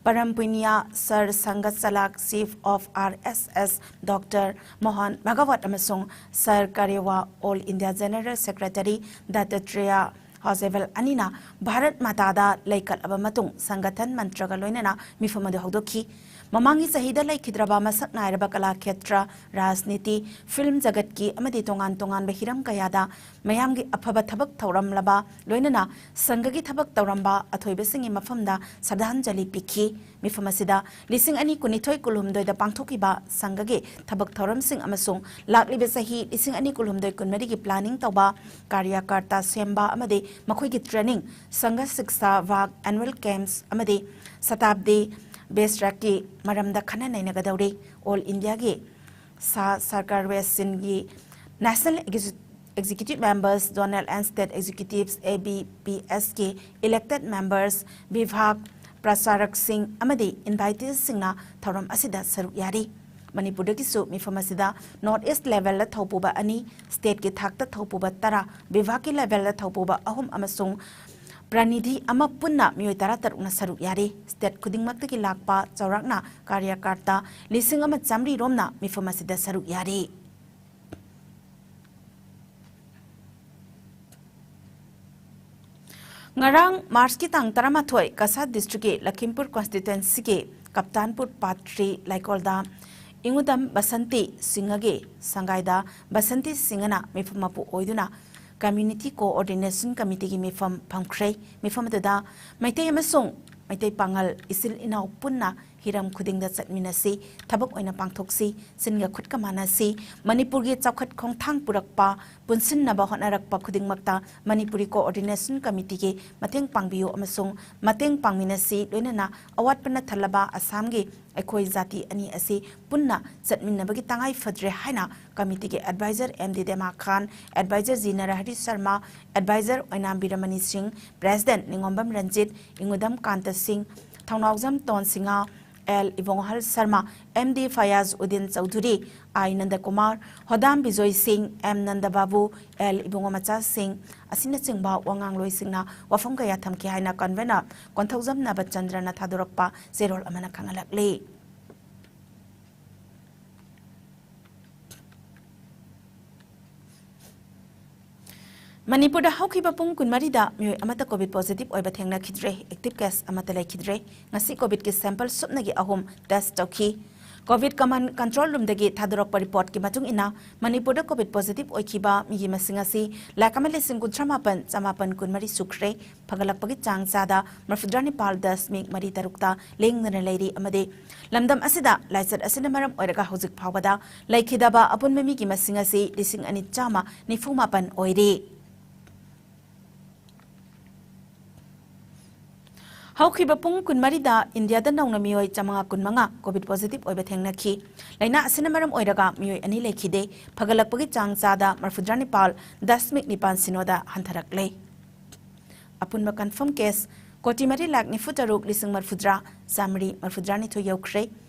ꯄꯔꯝ ꯄꯨꯅꯤꯌꯥ ꯁꯔ ꯁꯪꯒ ꯆꯂꯥꯛ chief of R S S doctor Mohan Bhagwat ꯑꯃꯁꯨꯡ ꯁꯔ ꯀꯔꯦꯋꯥ all India general secretary Dattatreya Hosabale ꯑꯅꯤꯅ ꯚꯥꯔꯠ ꯃꯥꯇꯥꯗ ꯂꯩꯀꯠꯂꯕ ꯃꯇꯨꯡ ꯁꯪꯒꯊꯟ ꯃꯟꯇ꯭ꯔꯒ ꯂꯣꯏꯅꯅ ꯃꯤꯐꯝ ꯑꯗꯨ ꯍꯧꯗꯣꯛꯈꯤ꯫ ꯃꯃꯥꯡꯒꯤ ꯆꯍꯤꯗ ꯂꯩꯈꯤꯗ꯭ꯔꯕ ꯃꯁꯛ ꯅꯥꯏꯔꯕ ꯀꯂꯥ ꯈꯦꯇ꯭ꯔ, ꯔꯥꯖꯅꯤꯇꯤ, ꯐꯤꯜꯝ ꯖꯒꯠꯀꯤ ꯑꯃꯗꯤ ꯇꯣꯉꯥꯟ ꯇꯣꯉꯥꯟꯕ ꯍꯤꯔꯝ ꯀꯌꯥꯗ ꯃꯌꯥꯝꯒꯤ ꯑꯐꯕ ꯊꯕꯛ ꯊꯧꯔꯝꯂꯕ ꯂꯣꯏꯅꯅ ꯁꯪꯒꯒꯤ ꯊꯕꯛ ꯇꯧꯔꯝꯕ ꯑꯊꯣꯏꯕꯁꯤꯡꯒꯤ ꯃꯐꯝꯗ ꯁ꯭ꯔꯗꯥꯟꯖꯂꯤ ꯄꯤꯈꯤ꯫ ꯃꯤꯐꯝ ꯑꯁꯤꯗ ꯂꯤꯁꯤꯡ ꯑꯅꯤ ꯀꯨꯟꯅꯤꯊꯣꯏ ꯀꯨꯟꯍꯨꯝꯗꯣꯏꯗ ꯄꯥꯡꯊꯣꯛꯈꯤꯕ ꯁꯪꯒꯒꯤ ꯊꯕꯛ ꯊꯧꯔꯝꯁꯤꯡ ꯑꯃꯁꯨꯡ ꯂꯥꯛꯂꯤꯕ ꯆꯍꯤ ꯂꯤꯁꯤꯡ ꯑꯅꯤ ꯀꯨꯟꯍꯨꯝꯗꯣꯏ ꯀꯨꯟꯃꯔꯤꯒꯤ planning ꯇꯧꯕ, ꯀꯥꯔꯌꯀꯔꯇꯥ ꯁꯦꯝꯕ ꯑꯃꯗꯤ ꯃꯈꯣꯏꯒꯤ training, ꯁꯪꯒ ꯁꯤꯛꯁꯥ ꯚꯥꯒ annual camps ꯑꯃꯗꯤ ꯁꯇꯥꯕꯗꯤ ꯕꯦꯁ꯭ꯔꯥꯛꯀꯤ ꯃꯔꯝꯗ ꯈꯟꯅ ꯅꯩꯅꯒꯗꯧꯔꯤ꯫ ꯑꯣꯜ ꯏꯟꯗꯤꯌꯥꯒꯤ ꯁꯥ ꯁꯔꯀꯥꯔ west ꯁꯤꯟꯒꯤ National Executive Members, Zonal and State Executives, A B P S ꯀꯤ elected members, ꯕꯤꯚꯥꯒ ꯄ꯭ꯔꯆꯥꯔꯛꯁꯤꯡ ꯑꯃꯗꯤ invitees ꯁꯤꯡꯅ ꯊꯧꯔꯝ ꯑꯁꯤꯗ ꯁꯔꯨꯛ ꯌꯥꯔꯤ꯫ ꯃꯅꯤꯄꯨꯔꯗꯒꯤꯁꯨ ꯃꯤꯐꯝ ꯑꯁꯤꯗ North East level ꯗ ꯊꯧꯄꯨꯕ ꯑꯅꯤ, state ꯀꯤ ꯊꯥꯛꯇ ꯊꯧꯄꯨꯕ ꯇꯔꯥ, ꯕꯤꯚꯥꯒꯀꯤ level ꯗ ꯊꯧꯄꯨꯕ ꯑꯍꯨꯝ ꯑꯃꯁꯨꯡ ꯄ꯭ꯔꯅꯤꯙꯤ ꯑꯃ ꯄꯨꯟꯅ ꯃꯤꯑꯣꯏ ꯇꯔꯥꯇꯔꯨꯛꯅ ꯁꯔꯨꯛ ꯌꯥꯔꯤ꯫ State ꯈꯨꯗꯤꯡꯃꯛꯇꯒꯤ ꯂꯥꯛꯄ ꯆꯥꯎꯔꯥꯛꯅ ꯀꯥꯔꯌꯀꯔꯇꯥ ꯂꯤꯁꯤꯡ ꯑꯃ ꯆꯥꯃꯔꯤ ꯔꯣꯝꯅ ꯃꯤꯐꯝ ꯑꯁꯤꯗ ꯁꯔꯨꯛ ꯌꯥꯔꯤ꯫ ꯉꯔꯥꯡ March ꯀꯤ ꯇꯥꯡ ꯇꯔꯥꯃꯥꯊꯣꯏ, ꯀꯁꯥꯔ district ꯀꯤ ꯂꯈꯤꯝꯄꯨꯔ constituency ꯒꯤ ꯀꯞꯇꯥꯟꯄꯨꯔ ꯄꯥꯠ ꯊ꯭ꯔꯤ ꯂꯩꯀꯣꯜꯗ ꯏꯉꯨꯗꯝ ꯕꯁꯟꯇꯤ ꯁꯤꯡꯍꯒꯤ ꯁꯪꯒꯥꯏꯗ ꯕꯁꯟꯇꯤ ꯁꯤꯡꯍꯅ ꯃꯤꯐꯝ ꯃꯄꯨ ꯑꯣꯏꯗꯨꯅ Community Coordination Committee ꯒꯤ ꯃꯤꯐꯝ ꯐꯝꯈ꯭ꯔꯦ꯫ ꯃꯤꯐꯝ ꯑꯗꯨꯗ ꯃꯩꯇꯩ ꯑꯃꯁꯨꯡ ꯃꯩꯇꯩ ꯄꯥꯉꯜ ꯏꯆꯤꯜ ꯏꯅꯥꯎ ꯄꯨꯟꯅ ꯍꯤꯔꯝ ꯈꯨꯗꯤꯡꯗ ꯆꯠꯃꯤꯟꯅꯁꯤ, ꯊꯕꯛ ꯑꯣꯏꯅ ꯄꯥꯡꯊꯣꯛꯁꯤ, ꯆꯤꯟꯒ ꯈꯨꯠꯀ ꯃꯥꯟꯅꯁꯤ, ꯃꯅꯤꯄꯨꯔꯒꯤ ꯆꯥꯎꯈꯠ ꯈꯣꯡꯊꯥꯡ ꯄꯨꯔꯛꯄ, ꯄꯨꯟꯁꯤꯟꯅꯕ ꯍꯣꯠꯅꯔꯛꯄ ꯈꯨꯗꯤꯡꯃꯛꯇ ꯃꯅꯤꯄꯨꯔꯤ Coordination Committee ꯒꯤ ꯃꯇꯦꯡ ꯄꯥꯡꯕꯤꯌꯨ ꯑꯃꯁꯨꯡ ꯃꯇꯦꯡ ꯄꯥꯡꯃꯤꯟꯅꯁꯤ, ꯂꯣꯏꯅꯅ ꯑꯋꯥꯠꯄꯅ ꯊꯜꯂꯕ ꯑꯁꯥꯝꯒꯤ ꯑꯩꯈꯣꯏ ꯖꯥꯇꯤ ꯑꯅꯤ ꯑꯁꯤ ꯄꯨꯟꯅ ꯆꯠꯃꯤꯟꯅꯕꯒꯤ ꯇꯉꯥꯏ ꯐꯗ꯭ꯔꯦ ꯍꯥꯏꯅ committee ꯒꯤ advisor M D Dema Khan, advisor G Narahari Sharma, advisor Oinam Biramani Singh, president Ningombam Ranjit, Ingudam Kanta Singh, Thounaojam Ton Singh, L Ibonghal Sharma, M D Fayaz Uddin Choudhury, I Nandakumar, Hodam Bijoy Singh, M ꯅꯟꯗꯕꯥꯕꯨ, L ꯏꯕꯨꯡꯉꯣ ꯃꯆꯥ ꯁꯤꯡ ꯑꯁꯤꯅꯆꯤꯡꯕ ꯋꯥꯉꯥꯡꯂꯣꯏꯁꯤꯡꯅ ꯋꯥꯐꯝ ꯀꯌꯥ ꯊꯝꯈꯤ ꯍꯥꯏꯅ convener ꯀꯣꯟꯊꯧꯖꯝ ꯅꯕꯆꯟꯗ꯭ꯔꯅ ꯊꯥꯗꯣꯔꯛꯄ ꯆꯦꯔꯣꯜ ꯑꯃꯅ ꯈꯪꯍꯜꯂꯛꯂꯤ꯫ ꯃꯅꯤꯄꯨꯔꯗ ꯍꯧꯈꯤꯕ ꯄꯨꯡ ꯀꯨꯟꯃꯔꯤꯗ ꯃꯤꯑꯣꯏ ꯑꯃꯠꯇ COVID positive ꯑꯣꯏꯕ ꯊꯦꯡꯅꯈꯤꯗ꯭ꯔꯦ꯫ Active case ꯑꯃꯠꯇ ꯂꯩꯈꯤꯗ꯭ꯔꯦ꯫ ꯉꯁꯤ COVID ꯀꯤ sample ꯁꯨꯞꯅꯒꯤ ꯑꯍꯨꯝ test ꯇꯧꯈꯤ꯫ COVID Command Control Room ꯗꯒꯤ ꯊꯥꯗꯣꯔꯛꯄ report ꯀꯤ ꯃꯇꯨꯡ ꯏꯟꯅ, ꯃꯅꯤꯄꯨꯔꯗ COVID positive ꯑꯣꯏꯈꯤꯕ ꯃꯤꯒꯤ ꯃꯁꯤꯡ ꯑꯁꯤ ꯂꯥꯈ ꯑꯃ ꯂꯤꯁꯤꯡ ꯀꯨꯟꯊ꯭ꯔꯥ ꯃꯥꯄꯟ ꯆꯃꯥꯄꯟ ꯀꯨꯟꯃꯔꯤ ꯁꯨꯈ꯭ꯔꯦ꯫ ꯐꯒꯠꯂꯛꯄꯒꯤ ꯆꯥꯡ ꯆꯥꯗ ꯃꯔꯐꯨꯇꯔꯥ ꯅꯤꯄꯥꯜ ꯗꯁꯃꯤꯛ ꯃꯔꯤ ꯇꯔꯨꯛꯇ ꯂꯦꯡꯗꯅ ꯂꯩꯔꯤ ꯑꯃꯗꯤ ꯂꯝꯗꯝ ꯑꯁꯤꯗ ꯂꯥꯏꯆꯠ ꯑꯁꯤꯅ ꯃꯔꯝ ꯑꯣꯏꯔꯒ ꯍꯧꯖꯤꯛ ꯐꯥꯎꯕꯗ ꯂꯩꯈꯤꯗꯕ ꯑꯄꯨꯟꯕ ꯃꯤꯒꯤ ꯃꯁꯤꯡ ꯑꯁꯤ ꯂꯤꯁꯤꯡ ꯑꯅꯤ ꯆꯥꯝꯃ ꯅꯤꯐꯨ ꯃꯥꯄꯟ ꯑꯣꯏꯔꯤ꯫ ꯍꯧꯈꯤꯕ ꯄꯨꯡ ꯀꯨꯟꯃꯔꯤꯗ ꯏꯟꯗꯤꯌꯥꯗ ꯅꯧꯅ ꯃꯤꯑꯣꯏ ꯆꯥꯃꯉꯥ ꯀꯨꯟꯃꯉꯥ ꯀꯣꯚꯤꯗ ꯄꯣꯖꯤꯇꯤꯚ ꯑꯣꯏꯕ ꯊꯦꯡꯅꯈꯤ꯫ ꯂꯥꯏꯅꯥ ꯑꯁꯤꯅ ꯃꯔꯝ ꯑꯣꯏꯔꯒ ꯃꯤꯑꯣꯏ ꯑꯅꯤ ꯂꯩꯈꯤꯗꯦ꯫ ꯐꯒꯠꯂꯛꯄꯒꯤ ꯆꯥꯡ ꯆꯥꯗ ꯃꯔꯐꯨꯇꯔꯥ ꯅꯤꯄꯥꯜ, ꯗꯁꯃꯤꯛ ꯅꯤꯄꯥꯜ ꯁꯤꯅꯣꯗ ꯍꯟꯊꯔꯛꯂꯦ꯫ ꯑꯄꯨꯟꯕ ꯀꯟꯐꯔꯝ ꯀꯦꯁ ꯀꯣꯇꯤ ꯃꯔꯤ ꯂꯥꯈ ꯅꯤꯐꯨ ꯇꯔꯨꯛ ꯂꯤꯁꯤꯡ ꯃꯔꯐꯨꯇꯔꯥ ꯆꯥꯃꯔꯤ ꯃꯔꯐꯨꯇꯔꯥ ꯅꯤꯊꯣꯏ ꯌꯧꯈ꯭ꯔꯦ꯫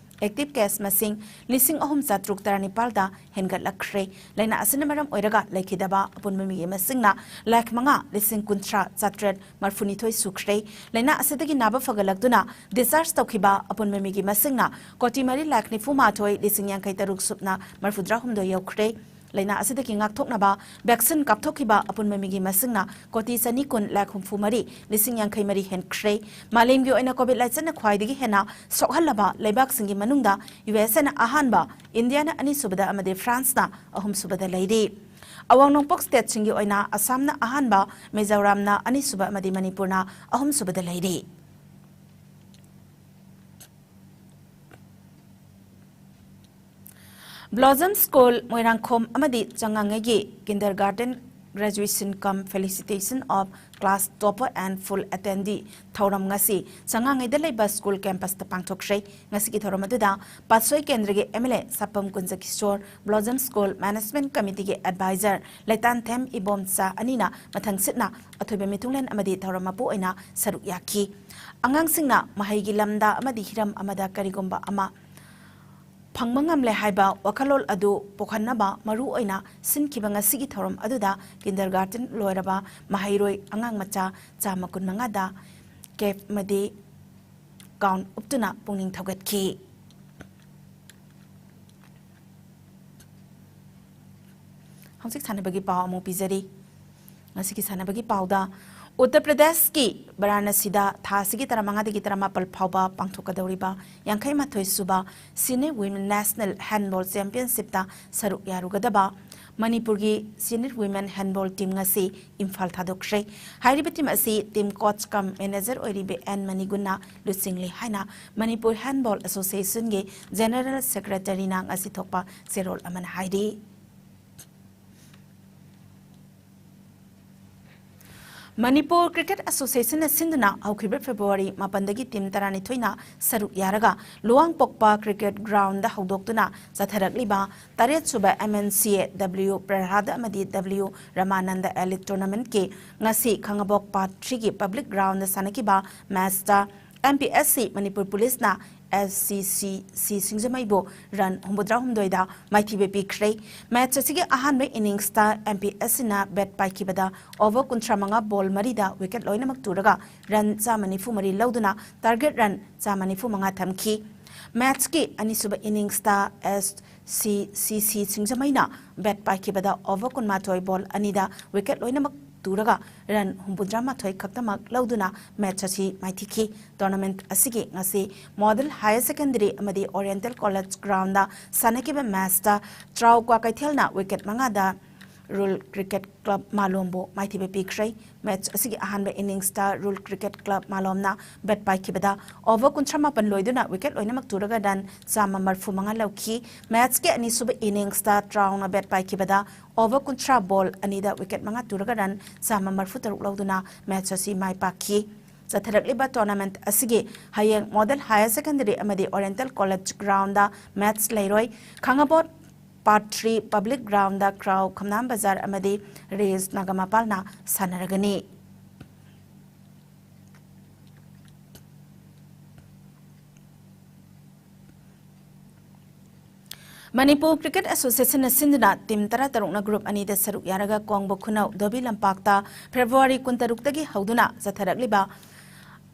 ꯑꯦꯛꯇꯤꯚ ꯀꯦꯁ ꯃꯁꯤꯡ ꯂꯤꯁꯤꯡ ꯑꯍꯨꯝ ꯆꯥꯇ꯭ꯔꯨꯛ ꯇꯔꯥꯅꯤꯄꯥꯜꯗ ꯍꯦꯟꯒꯠꯂꯛꯈ꯭ꯔꯦ꯫ ꯂꯥꯏꯅꯥ ꯑꯁꯤꯅ ꯃꯔꯝ ꯑꯣꯏꯔꯒ ꯂꯩꯈꯤꯗꯕ ꯑꯄꯨꯟꯕ ꯃꯤꯒꯤ ꯃꯁꯤꯡꯅ ꯂꯥꯈ ꯃꯉꯥ ꯂꯤꯁꯤꯡ ꯀꯨꯟꯊ꯭ꯔꯥ ꯆꯥꯇ꯭ꯔꯦꯠ ꯃꯔꯐꯨꯅꯤꯊꯣꯏ ꯁꯨꯈ꯭ꯔꯦ꯫ ꯂꯥꯏꯅꯥ ꯑꯁꯤꯗꯒꯤ ꯅꯥꯕ ꯐꯒꯠꯂꯛꯇꯨꯅ ꯗꯤꯁꯆꯥꯔꯖ ꯇꯧꯈꯤꯕ ꯑꯄꯨꯟꯕ ꯃꯤꯒꯤ ꯃꯁꯤꯡꯅ ꯀꯣꯇꯤ ꯃꯔꯤ ꯂꯥꯈ ꯅꯤꯐꯨ ꯃꯥꯊꯣꯏ ꯂꯤꯁꯤꯡ ꯌꯥꯡꯈꯩ ꯇꯔꯨꯛ ꯁꯨꯞꯅ ꯃꯔꯐꯨꯇꯔꯥ ꯍꯨꯝꯗꯣꯏ ꯌꯧꯈ꯭ꯔꯦ꯫ ꯂꯥꯏꯅꯥ ꯑꯁꯤꯗꯒꯤ ꯉꯥꯛꯊꯣꯛꯅꯕ ꯚꯦꯛꯁꯤꯟ ꯀꯥꯞꯊꯣꯛꯈꯤꯕ ꯑꯄꯨꯟꯕ ꯃꯤꯒꯤ ꯃꯁꯤꯡꯅ ꯀꯣꯇꯤ ꯆꯅꯤ ꯀꯨꯟ ꯂꯥꯈ ꯍꯨꯝꯐꯨ ꯃꯔꯤ ꯂꯤꯁꯤꯡ ꯌꯥꯡꯈꯩ ꯃꯔꯤ ꯍꯦꯟꯈ꯭ꯔꯦ꯫ ꯃꯥꯂꯦꯝꯒꯤ ꯑꯣꯏꯅ ꯀꯣꯚꯤꯗ ꯂꯥꯏꯆꯠꯅ ꯈ꯭ꯋꯥꯏꯗꯒꯤ ꯍꯦꯟꯅ ꯁꯣꯛꯍꯜꯂꯕ ꯂꯩꯕꯥꯛꯁꯤꯡꯒꯤ ꯃꯅꯨꯡꯗ ꯌꯨ ꯑꯦꯁ ꯑꯦꯅ ꯑꯍꯥꯟꯕ, ꯏꯟꯗꯤꯌꯥꯅ ꯑꯅꯤꯁꯨꯕꯗ ꯑꯃꯗꯤ ꯐ꯭ꯔꯥꯟꯁꯅ ꯑꯍꯨꯝꯁꯨꯕꯗ ꯂꯩꯔꯤ꯫ ꯑꯋꯥꯡ ꯅꯣꯡꯄꯣꯛ ꯁ꯭ꯇꯦꯠꯁꯤꯡꯒꯤ ꯑꯣꯏꯅ ꯑꯁꯥꯝꯅ ꯑꯍꯥꯟꯕ, ꯃꯤꯖꯣꯔꯥꯝꯅ ꯑꯅꯤꯁꯨꯕ ꯑꯃꯗꯤ ꯃꯅꯤꯄꯨꯔꯅ ꯑꯍꯨꯝꯁꯨꯕꯗ ꯂꯩꯔꯤ꯫ ꯕ꯭ꯂꯣꯖꯝ ꯁ꯭ꯀꯨꯜ ꯃꯣꯏꯔꯥꯡꯈꯣꯝ ꯑꯃꯗꯤ ꯆꯉꯥꯡꯉꯩꯒꯤ kindergarten graduation cum felicitation of class topper and full attendee ꯊꯧꯔꯝ ꯉꯁꯤ ꯆꯉꯥꯡꯉꯩꯗ ꯂꯩꯕ ꯁ꯭ꯀꯨꯜ ꯀꯦꯝꯄꯁꯇ ꯄꯥꯡꯊꯣꯛꯈ꯭ꯔꯦ꯫ ꯉꯁꯤꯒꯤ ꯊꯧꯔꯝ ꯑꯗꯨꯗ ꯄꯥꯠꯁꯣꯏ ꯀꯦꯟꯗ꯭ꯔꯒꯤ M L A Sapam Kunjakishor, Blossom school management ꯀꯃꯤꯇꯤꯒꯤ ꯑꯦꯗꯚꯥꯏꯖꯔ ꯂꯩꯇꯥꯟꯊꯦꯝ ꯏꯕꯣꯝꯆꯥ ꯑꯅꯤꯅ ꯃꯊꯪ ꯁꯤꯠꯅ ꯑꯊꯣꯏꯕ ꯃꯤꯊꯨꯡꯂꯦꯟ ꯑꯃꯗꯤ ꯊꯧꯔꯝ ꯃꯄꯨ ꯑꯣꯏꯅ ꯁꯔꯨꯛ ꯌꯥꯈꯤ꯫ ꯑꯉꯥꯡꯁꯤꯡꯅ ꯃꯍꯩꯒꯤ ꯂꯝꯗ ꯑꯃꯗꯤ ꯍꯤꯔꯝ ꯑꯃꯗ ꯀꯔꯤꯒꯨꯝꯕ ꯑꯃ ꯐꯪꯕ ꯉꯝꯂꯦ ꯍꯥꯏꯕ ꯋꯥꯈꯜꯂꯣꯟ ꯑꯗꯨ ꯄꯣꯛꯍꯟꯅꯕ ꯃꯔꯨ ꯑꯣꯏꯅ ꯁꯤꯟꯈꯤꯕ ꯉꯁꯤꯒꯤ ꯊꯧꯔꯝ ꯑꯗꯨꯗ ꯀꯤꯟꯗꯔ ꯒꯥꯔꯗꯦꯟ ꯂꯣꯏꯔꯕ ꯃꯍꯩꯔꯣꯏ ꯑꯉꯥꯡ ꯃꯆꯥ ꯆꯥꯝꯃ ꯀꯨꯟꯃꯉꯥꯗ ꯀꯦꯞ ꯑꯃꯗꯤ ꯒꯥꯎꯟ ꯎꯞꯇꯨꯅ ꯄꯨꯛꯅꯤꯡ ꯊꯧꯒꯠꯈꯤ꯫ ꯍꯧꯖꯤꯛ ꯁꯥꯟꯅꯕꯒꯤ ꯄꯥꯎ ꯑꯃꯨꯛ ꯄꯤꯖꯔꯤ꯫ ꯉꯁꯤꯒꯤ ꯁꯥꯟꯅꯕꯒꯤ ꯄꯥꯎꯗ, ꯎꯠꯇꯔ ꯄ꯭ꯔꯗꯦꯁꯀꯤ ꯕꯔꯥꯅꯁꯤꯗ ꯊꯥ ꯑꯁꯤꯒꯤ ꯇꯔꯥꯃꯉꯥꯗꯒꯤ ꯇꯔꯥꯃꯥꯄꯜ ꯐꯥꯎꯕ ꯄꯥꯡꯊꯣꯛꯀꯗꯧꯔꯤꯕ ꯌꯥꯡꯈꯩ ꯃꯥꯊꯣꯏ ꯁꯨꯕ ꯁꯤꯅꯤꯌꯔ ꯋꯤꯃꯦꯟ ꯅꯦꯁꯅꯦꯜ ꯍꯦꯟꯕꯣꯜ ꯆꯦꯝꯄꯤꯌꯟꯁꯤꯞꯇ ꯁꯔꯨꯛ ꯌꯥꯔꯨꯒꯗꯕ ꯃꯅꯤꯄꯨꯔꯒꯤ ꯁꯤꯅꯤꯌꯔ ꯋꯤꯃꯦꯟ ꯍꯦꯟꯕꯣꯜ ꯇꯤꯝ ꯉꯁꯤ ꯏꯝꯐꯥꯜ ꯊꯥꯗꯣꯛꯈ꯭ꯔꯦ꯫ ꯍꯥꯏꯔꯤꯕ ꯇꯤꯝ ꯑꯁꯤ ꯇꯤꯝ ꯀꯣꯆ ꯀꯝ ꯃꯦꯅꯦꯖꯔ ꯑꯣꯏꯔꯤꯕ ꯑꯦꯟ ꯃꯅꯤꯒꯨꯟꯅ ꯂꯨꯆꯤꯡꯂꯤ ꯍꯥꯏꯅ ꯃꯅꯤꯄꯨꯔ ꯍꯦꯟꯕꯣꯜ ꯑꯦꯁꯣꯁꯤꯌꯦꯁꯟꯒꯤ ꯖꯦꯅꯔꯦꯜ ꯁꯦꯀ꯭ꯔꯦꯇꯔꯤꯅ ꯉꯁꯤ ꯊꯣꯛꯄ ꯆꯦꯔꯣꯜ ꯑꯃꯅ ꯍꯥꯏꯔꯤ꯫ ꯃꯅꯤꯄꯨꯔ ꯀ꯭ꯔꯤꯀꯦꯠ ꯑꯦꯁꯣꯁꯤꯌꯦꯁꯟꯅ ꯁꯤꯟꯗꯨꯅ ꯍꯧꯈꯤꯕ ꯐꯦꯕ꯭ꯔꯨꯋꯥꯔꯤ ꯃꯥꯄꯟꯗꯒꯤ ꯇꯤꯝ ꯇꯔꯥꯅꯤꯊꯣꯏꯅ ꯁꯔꯨꯛ ꯌꯥꯔꯒ ꯂꯨꯋꯥꯡꯄꯣꯛꯄ ꯀ꯭ꯔꯤꯀꯦꯠ ꯒ꯭ꯔꯥꯎꯟꯗ ꯍꯧꯗꯣꯛꯇꯨꯅ ꯆꯠꯊꯔꯛꯂꯤꯕ ꯇꯔꯦꯠ ꯁꯨꯕ M N C A W ꯄ꯭ꯔꯍꯥꯗ ꯑꯃꯗꯤ W ꯔꯃꯥꯅꯟꯗ ꯑꯦꯂꯤꯠ ꯇꯣꯔꯅꯥꯃꯦꯟꯠꯀꯤ ꯉꯁꯤ ꯈꯥꯉꯕꯣꯛ ꯄꯥꯔꯠ ꯊ꯭ꯔꯤꯒꯤ ꯄꯕ꯭ꯂꯤꯛ ꯒ꯭ꯔꯥꯎꯟꯗ ꯁꯥꯟꯅꯈꯤꯕ ꯃꯦꯆꯇ M P S C Manipur ꯄꯨꯂꯤꯁꯅ S C C C ꯁꯤꯡꯖꯃꯩꯕꯨ ꯔꯟ ꯍꯨꯝꯐꯨꯇꯔꯥꯍꯨꯝꯗꯣꯏꯗ ꯃꯥꯏꯊꯤꯕ ꯄꯤꯈ꯭ꯔꯦ꯫ ꯃꯦꯆ ꯑꯁꯤꯒꯤ ꯑꯍꯥꯟꯕ ꯏꯅꯤꯡꯁꯇ M P S Cꯅ ꯕꯦꯠ ꯄꯥꯏꯈꯤꯕꯗ ꯑꯣꯚꯔ ꯀꯨꯟꯊ꯭ꯔꯥꯃꯉꯥ ꯕꯣꯜ ꯃꯔꯤꯗ ꯋꯤꯀꯦꯠ ꯂꯣꯏꯅꯃꯛ ꯇꯨꯔꯒ ꯔꯟ ꯆꯥꯝꯃ ꯅꯤꯐꯨ ꯃꯔꯤ ꯂꯧꯗꯨꯅ ꯇꯥꯔꯒꯦꯠ ꯔꯟ ꯆꯥꯝꯃ ꯅꯤꯐꯨ ꯃꯉꯥ ꯊꯝꯈꯤ꯫ ꯃꯦꯆꯀꯤ ꯑꯅꯤꯁꯨꯕ ꯏꯅꯤꯡꯁꯇ S C C C ꯁꯤꯡꯖꯃꯩꯅ ꯕꯦꯠ ꯄꯥꯏꯈꯤꯕꯗ ꯑꯣꯚꯔ ꯀꯨꯟꯃꯥꯊꯣꯏ ꯕꯣꯜ ꯑꯅꯤꯗ ꯋꯤꯀꯦꯠ ꯂꯣꯏꯅꯃꯛ ꯇꯨꯔꯒ ꯔꯟ ꯍꯨꯝꯐꯨꯇꯔꯥꯃꯥꯊꯣꯏ ꯈꯛꯇꯃꯛ ꯂꯧꯗꯨꯅ ꯃꯦꯆ ꯑꯁꯤ ꯃꯥꯏꯊꯤꯈꯤ꯫ ꯇꯣꯔꯅꯥꯃꯦꯟꯠ ꯑꯁꯤꯒꯤ ꯉꯁꯤ ꯃꯣꯗꯦꯜ ꯍꯥꯌꯔ ꯁꯦꯀꯦꯟꯗꯔꯤ ꯑꯃꯗꯤ ꯑꯣꯔꯤꯌꯦꯟꯇꯦꯜ ꯀꯣꯂꯦꯖ ꯒ꯭ꯔꯥꯎꯟꯗ ꯁꯥꯟꯅꯈꯤꯕ ꯃꯦꯆꯇ ꯇ꯭ꯔꯥꯎ ꯀ꯭ꯋꯥꯀꯩꯊꯦꯜꯅ ꯋꯤꯀꯦꯠ ꯃꯉꯥꯗ ꯔꯨꯔꯦꯜ ꯀ꯭ꯔꯤꯀꯦꯠ ꯀ꯭ꯂꯕ ꯃꯥꯂꯣꯝꯕꯨ ꯃꯥꯏꯊꯤꯕ ꯄꯤꯈ꯭ꯔꯦ꯫ ꯃꯦꯆ ꯑꯁꯤꯒꯤ ꯑꯍꯥꯟꯕ ꯏꯅꯤꯡꯁꯇ ꯔꯨꯔꯦꯜ ꯀ꯭ꯔꯤꯀꯦꯠ ꯀ꯭ꯂꯕ ꯃꯥꯂꯣꯝꯅ ꯕꯦꯠ ꯄꯥꯏꯈꯤꯕꯗ ꯑꯣꯚꯔ ꯀꯨꯟꯊ꯭ꯔꯥ ꯃꯥꯄꯟ ꯂꯣꯏꯗꯨꯅ ꯋꯤꯀꯦꯠ ꯂꯣꯏꯅꯃꯛ ꯇꯨꯔꯒ ꯔꯟ ꯆꯥꯝꯃ ꯃꯔꯤꯐꯨ ꯃꯉꯥ ꯂꯧꯈꯤ꯫ ꯃꯦꯆꯀꯤ ꯑꯅꯤꯁꯨꯕ ꯏꯅꯤꯡꯁꯇ ꯇ꯭ꯔꯥꯎꯅ ꯕꯦꯠ ꯄꯥꯏꯈꯤꯕꯗ ꯑꯣꯚꯔ ꯀꯨꯟꯊ꯭ꯔꯥ ꯕꯣꯜ ꯑꯅꯤꯗ ꯋꯤꯀꯦꯠ ꯃꯉꯥ ꯇꯨꯔꯒ ꯔꯟ ꯆꯥꯝꯃ ꯃꯔꯤꯐꯨ ꯇꯔꯨꯛ ꯂꯧꯗꯨꯅ ꯃꯦꯆ ꯑꯁꯤ ꯃꯥꯏ ꯄꯥꯛꯈꯤ꯫ ꯆꯠꯊꯔꯛꯂꯤꯕ ꯇꯣꯔꯅꯥꯃꯦꯟꯠ ꯑꯁꯤꯒꯤ ꯍꯌꯦꯡ ꯃꯣꯗꯦꯜ ꯍꯥꯌꯔ ꯁꯦꯀꯦꯟꯗꯔꯤ ꯑꯃꯗꯤ ꯑꯣꯔꯤꯌꯦꯟꯇꯦꯜ ꯀꯣꯂꯦꯖ ꯒ꯭ꯔꯥꯎꯟꯗ ꯃꯦꯆ ꯂꯩꯔꯣꯏ꯫ ꯈꯥꯉꯕꯣꯛ ꯄꯥꯔꯠ ꯊ꯭ꯔꯤ ꯄꯕ꯭ꯂꯤꯛ ꯒ꯭ꯔꯥꯎꯟꯗ ꯈ꯭ꯔꯥꯎ ꯈꯝꯅꯥꯝ ꯕꯖꯥꯔ ꯑꯃꯗꯤ ꯔꯦꯁ ꯅꯥꯒꯥꯃꯄꯥꯜꯅ ꯁꯥꯟꯅꯔꯒꯅꯤ꯫ ꯃꯅꯤꯄꯨꯔ ꯀ꯭ꯔꯤꯀꯦꯠ ꯑꯦꯁꯣꯁꯤꯌꯦꯁꯟꯅ ꯁꯤꯟꯗꯨꯅ ꯇꯤꯝ ꯇꯔꯥꯇꯔꯨꯛꯅ ꯒ꯭ꯔꯨꯞ ꯑꯅꯤꯗ ꯁꯔꯨꯛ ꯌꯥꯔꯒ ꯀꯣꯡꯕ ꯈꯨꯅꯧ ꯙꯣꯕꯤ ꯂꯝꯄꯥꯛꯇ ꯐꯦꯕ꯭ꯔꯨꯋꯥꯔꯤ ꯀꯨꯟꯇꯔꯨꯛꯇꯒꯤ ꯍꯧꯗꯨꯅ ꯆꯠꯊꯔꯛꯂꯤꯕ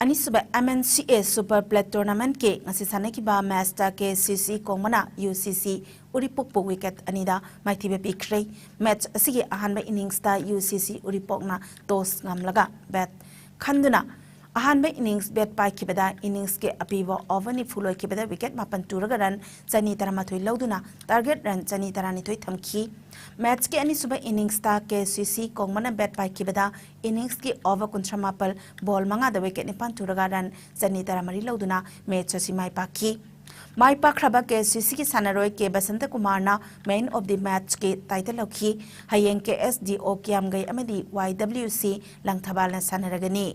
ꯑꯅꯤꯁꯨꯕ M N C A Super Plate Tournamentꯀꯤ ꯉꯁꯤ ꯁꯥꯟꯅꯈꯤꯕ ꯃꯦꯆꯇ K C C ꯀꯣꯡꯕꯅ U C C ꯎꯔꯤꯄꯣꯛꯄꯨ ꯋꯤꯀꯦꯠ ꯑꯅꯤꯗ ꯃꯥꯏꯊꯤꯕ ꯄꯤꯈ꯭ꯔꯦ꯫ ꯃꯦꯆ ꯑꯁꯤꯒꯤ ꯑꯍꯥꯟꯕ ꯏꯅꯤꯡꯁꯇ U C C ꯎꯔꯤꯄꯣꯛꯅ ꯇꯣꯁ ꯉꯝꯂꯒ ꯕꯦꯠ ꯈꯟꯗꯨꯅ ꯑꯍꯥꯟꯕ ꯏꯅꯤꯡꯁ ꯕꯦꯠ ꯄꯥꯏꯈꯤꯕꯗ ꯏꯅꯤꯡꯁꯀꯤ ꯑꯄꯤꯕ ꯑꯣꯚꯔ ꯅꯤꯐꯨ ꯂꯣꯏꯈꯤꯕꯗ ꯋꯤꯀꯦꯠ ꯃꯥꯄꯟ ꯇꯨꯔꯒ ꯔꯟ ꯆꯅꯤ ꯇꯔꯥꯃꯥꯊꯣꯏ ꯂꯧꯗꯨꯅ ꯇꯥꯔꯒꯦꯠ ꯔꯟ ꯆꯅꯤ ꯇꯔꯥꯅꯤꯊꯣꯏ ꯊꯝꯈꯤ꯫ ꯃꯦꯆꯀꯤ ꯑꯅꯤꯁꯨꯕ ꯏꯅꯤꯡꯁꯇ K C C ꯀꯣꯡꯕꯅ ꯕꯦꯠ ꯄꯥꯏꯈꯤꯕꯗ ꯏꯅꯤꯡꯁꯀꯤ ꯑꯣꯚꯔ ꯀꯨꯟꯊ꯭ꯔꯥ ꯃꯥꯄꯜ ꯕꯣꯜ ꯃꯉꯥꯗ ꯋꯤꯀꯦꯠ ꯅꯤꯄꯥꯟ ꯇꯨꯔꯒ ꯔꯟ ꯆꯅꯤ ꯇꯔꯥꯃꯔꯤ ꯂꯧꯗꯨꯅ ꯃꯦꯆ ꯑꯁꯤ ꯃꯥꯏ ꯄꯥꯛꯈꯤ꯫ ꯃꯥꯏ ꯄꯥꯛꯈ꯭ꯔꯕ ꯀꯦ ꯁꯤ ꯁꯤꯒꯤ ꯁꯥꯟꯅꯔꯣꯏ ꯀꯦ ꯕꯁꯟꯇ ꯀꯨꯃꯥꯔꯅ Man of the Matchꯀꯤ title ꯂꯧꯈꯤ꯫ ꯍꯌꯦꯡ ꯀꯦ ꯑꯦꯁ ꯗꯤ ꯑꯣ ꯀꯤꯌꯥꯝꯒꯩ ꯑꯃꯗꯤ ꯋꯥꯏ ꯗꯕ꯭ꯂꯤꯎ ꯁꯤ ꯂꯪꯊꯕꯥꯜꯅ ꯁꯥꯟꯅꯔꯒꯅꯤ꯫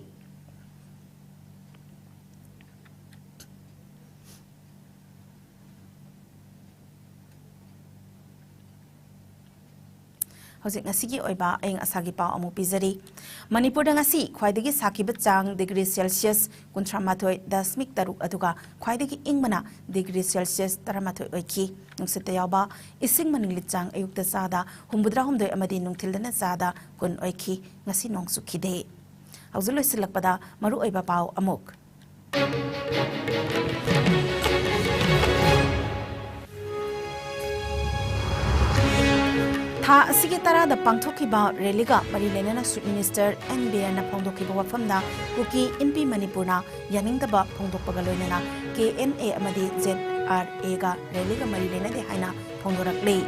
ꯍꯧꯖꯤꯛ ꯉꯁꯤꯒꯤ ꯑꯣꯏꯕ ꯑꯏꯪ ꯑꯁꯥꯒꯤ ꯄꯥꯎ ꯑꯃꯨꯛ ꯄꯤꯖꯔꯤ꯫ ꯃꯅꯤꯄꯨꯔꯗ ꯉꯁꯤ ꯈ꯭ꯋꯥꯏꯗꯒꯤ ꯁꯥꯈꯤꯕ ꯆꯥꯡ degree Celsius ꯀꯨꯟꯊ꯭ꯔꯥ ꯃꯥꯊꯣꯏ ꯗꯁꯃꯤꯛ ꯇꯔꯨꯛ, ꯑꯗꯨꯒ ꯈ꯭ꯋꯥꯏꯗꯒꯤ ꯏꯪꯕꯅ degree Celsius ꯇꯔꯥꯃꯥꯊꯣꯏ ꯑꯣꯏꯈꯤ꯫ ꯅꯨꯡꯁꯤꯠꯇ ꯌꯥꯎꯕ ꯏꯁꯤꯡ ꯃꯅꯤꯡ ꯂꯤꯆꯥꯡ ꯑꯌꯨꯛꯇ ꯆꯥꯗ ꯍꯨꯝꯐꯨꯇꯔꯥꯍꯨꯝꯗꯣꯏ ꯑꯃꯗꯤ ꯅꯨꯡꯊꯤꯜꯗꯅ ꯆꯥꯗ ꯀꯨꯟ ꯑꯣꯏꯈꯤ꯫ ꯉꯁꯤ ꯅꯣꯡ ꯆꯨꯈꯤꯗꯦ꯫ ꯍꯧꯖꯤꯛ ꯂꯣꯏꯁꯤꯜꯂꯛꯄꯗ ꯃꯔꯨꯑꯣꯏꯕ ꯄꯥꯎ ꯑꯃꯨꯛ꯫ ꯊꯥ ꯑꯁꯤꯒꯤ ꯇꯔꯥꯗ ꯄꯥꯡꯊꯣꯛꯈꯤꯕ rallyꯒ ꯃꯔꯤ ꯂꯩꯅꯅ Chief Minister ꯑꯦꯟ ꯕꯤꯔꯦꯟꯅ ꯐꯣꯡꯗꯣꯛꯈꯤꯕ ꯋꯥꯐꯝꯗ ꯀꯨꯀꯤ ꯏꯟꯄꯤ ꯃꯅꯤꯄꯨꯔꯅ ꯌꯥꯅꯤꯡꯗꯕ ꯐꯣꯡꯗꯣꯛꯄꯒ ꯂꯣꯏꯅꯅ ꯀꯦ ꯑꯦꯟ ꯑꯦ ꯑꯃꯗꯤ ꯖꯦꯠ ꯑꯥꯔ ꯑꯦꯒ rallyꯒ ꯃꯔꯤ ꯂꯩꯅꯗꯦ ꯍꯥꯏꯅ ꯐꯣꯡꯗꯣꯔꯛꯂꯤ꯫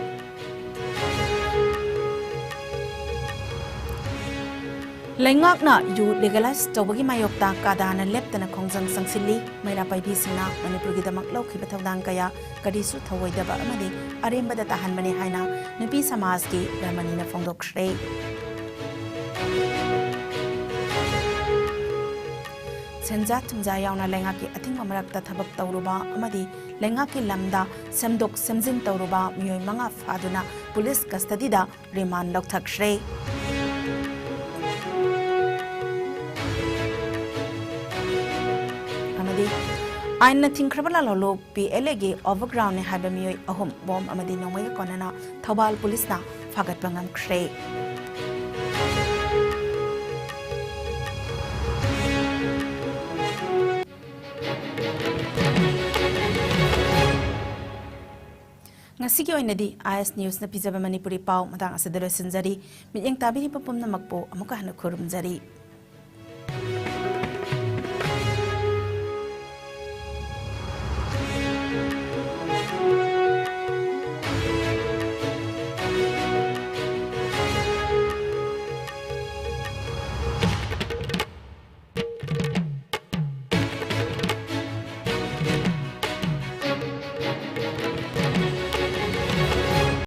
ꯂꯩꯉꯥꯛꯅ ꯌꯨ legalize ꯇꯧꯕꯒꯤ ꯃꯥꯌꯣꯛꯇ ꯀꯥꯗꯥꯅ ꯂꯦꯞꯇꯅ ꯈꯣꯡꯖꯪ ꯆꯪꯁꯤꯜꯂꯤ꯫ ꯃꯩꯔꯥ ꯄꯥꯏꯕꯤꯁꯤꯡꯅ ꯃꯅꯤꯄꯨꯔꯒꯤꯗꯃꯛ ꯂꯧꯈꯤꯕ ꯊꯧꯗꯥꯡ ꯀꯌꯥ ꯀꯔꯤꯁꯨ ꯊꯧꯑꯣꯏꯗꯕ ꯑꯃꯗꯤ ꯑꯔꯦꯝꯕꯗ ꯇꯥꯍꯟꯕꯅꯤ ꯍꯥꯏꯅ ꯅꯨꯄꯤ ꯁꯃꯥꯖꯀꯤ ꯔꯃꯅꯤꯅ ꯐꯣꯡꯗꯣꯛꯈ꯭ꯔꯦ꯫ ꯁꯦꯟꯖꯥ ꯊꯨꯝꯖꯥ ꯌꯥꯎꯅ ꯂꯩꯉꯥꯛꯀꯤ ꯑꯊꯤꯡꯕ ꯃꯔꯛꯇ ꯊꯕꯛ ꯇꯧꯔꯨꯕ ꯑꯃꯗꯤ ꯂꯩꯉꯥꯛꯀꯤ ꯂꯝꯗ ꯁꯦꯝꯗꯣꯛ ꯁꯦꯝꯖꯤꯟ ꯇꯧꯔꯨꯕ ꯃꯤꯑꯣꯏ ꯃꯉꯥ ꯐꯥꯗꯨꯅ ꯄꯨꯂꯤꯁ custody ꯗ remand ꯂꯧꯊꯈ꯭ꯔꯦ꯫ ꯑꯃꯗꯤ ꯑꯥꯏꯟꯅ ꯊꯤꯡꯈ꯭ꯔꯕ ꯂꯥꯂꯣꯡ ꯄꯤ ꯑꯦꯜ ꯑꯦꯒꯤ overground ꯅꯤ ꯍꯥꯏꯕ ꯃꯤꯑꯣꯏ ꯑꯍꯨꯝ ꯕꯣꯝ ꯑꯃꯗꯤ ꯅꯣꯡꯃꯩꯒ ꯀꯣꯟꯅꯅ ꯊꯧꯕꯥꯜ ꯄꯨꯂꯤꯁꯅ ꯐꯥꯒꯠꯄ ꯉꯝꯈ꯭ꯔꯦ꯫ ꯉꯁꯤꯒꯤ ꯑꯣꯏꯅꯗꯤ ꯑꯥꯏ ꯑꯦꯁ ꯅ꯭ꯌꯨꯁꯅ ꯄꯤꯖꯕ ꯃꯅꯤꯄꯨꯔꯤ ꯄꯥꯎ ꯃꯇꯥꯡ ꯑꯁꯤꯗ ꯂꯣꯏꯁꯤꯟꯖꯔꯤ꯫ ꯃꯤꯠꯌꯦꯡ ꯇꯥꯕꯤꯔꯤꯕ ꯄꯨꯝꯅꯃꯛꯄꯨ ꯑꯃꯨꯛꯀ ꯍꯟꯅ ꯈꯨꯔꯨꯝꯖꯔꯤ꯫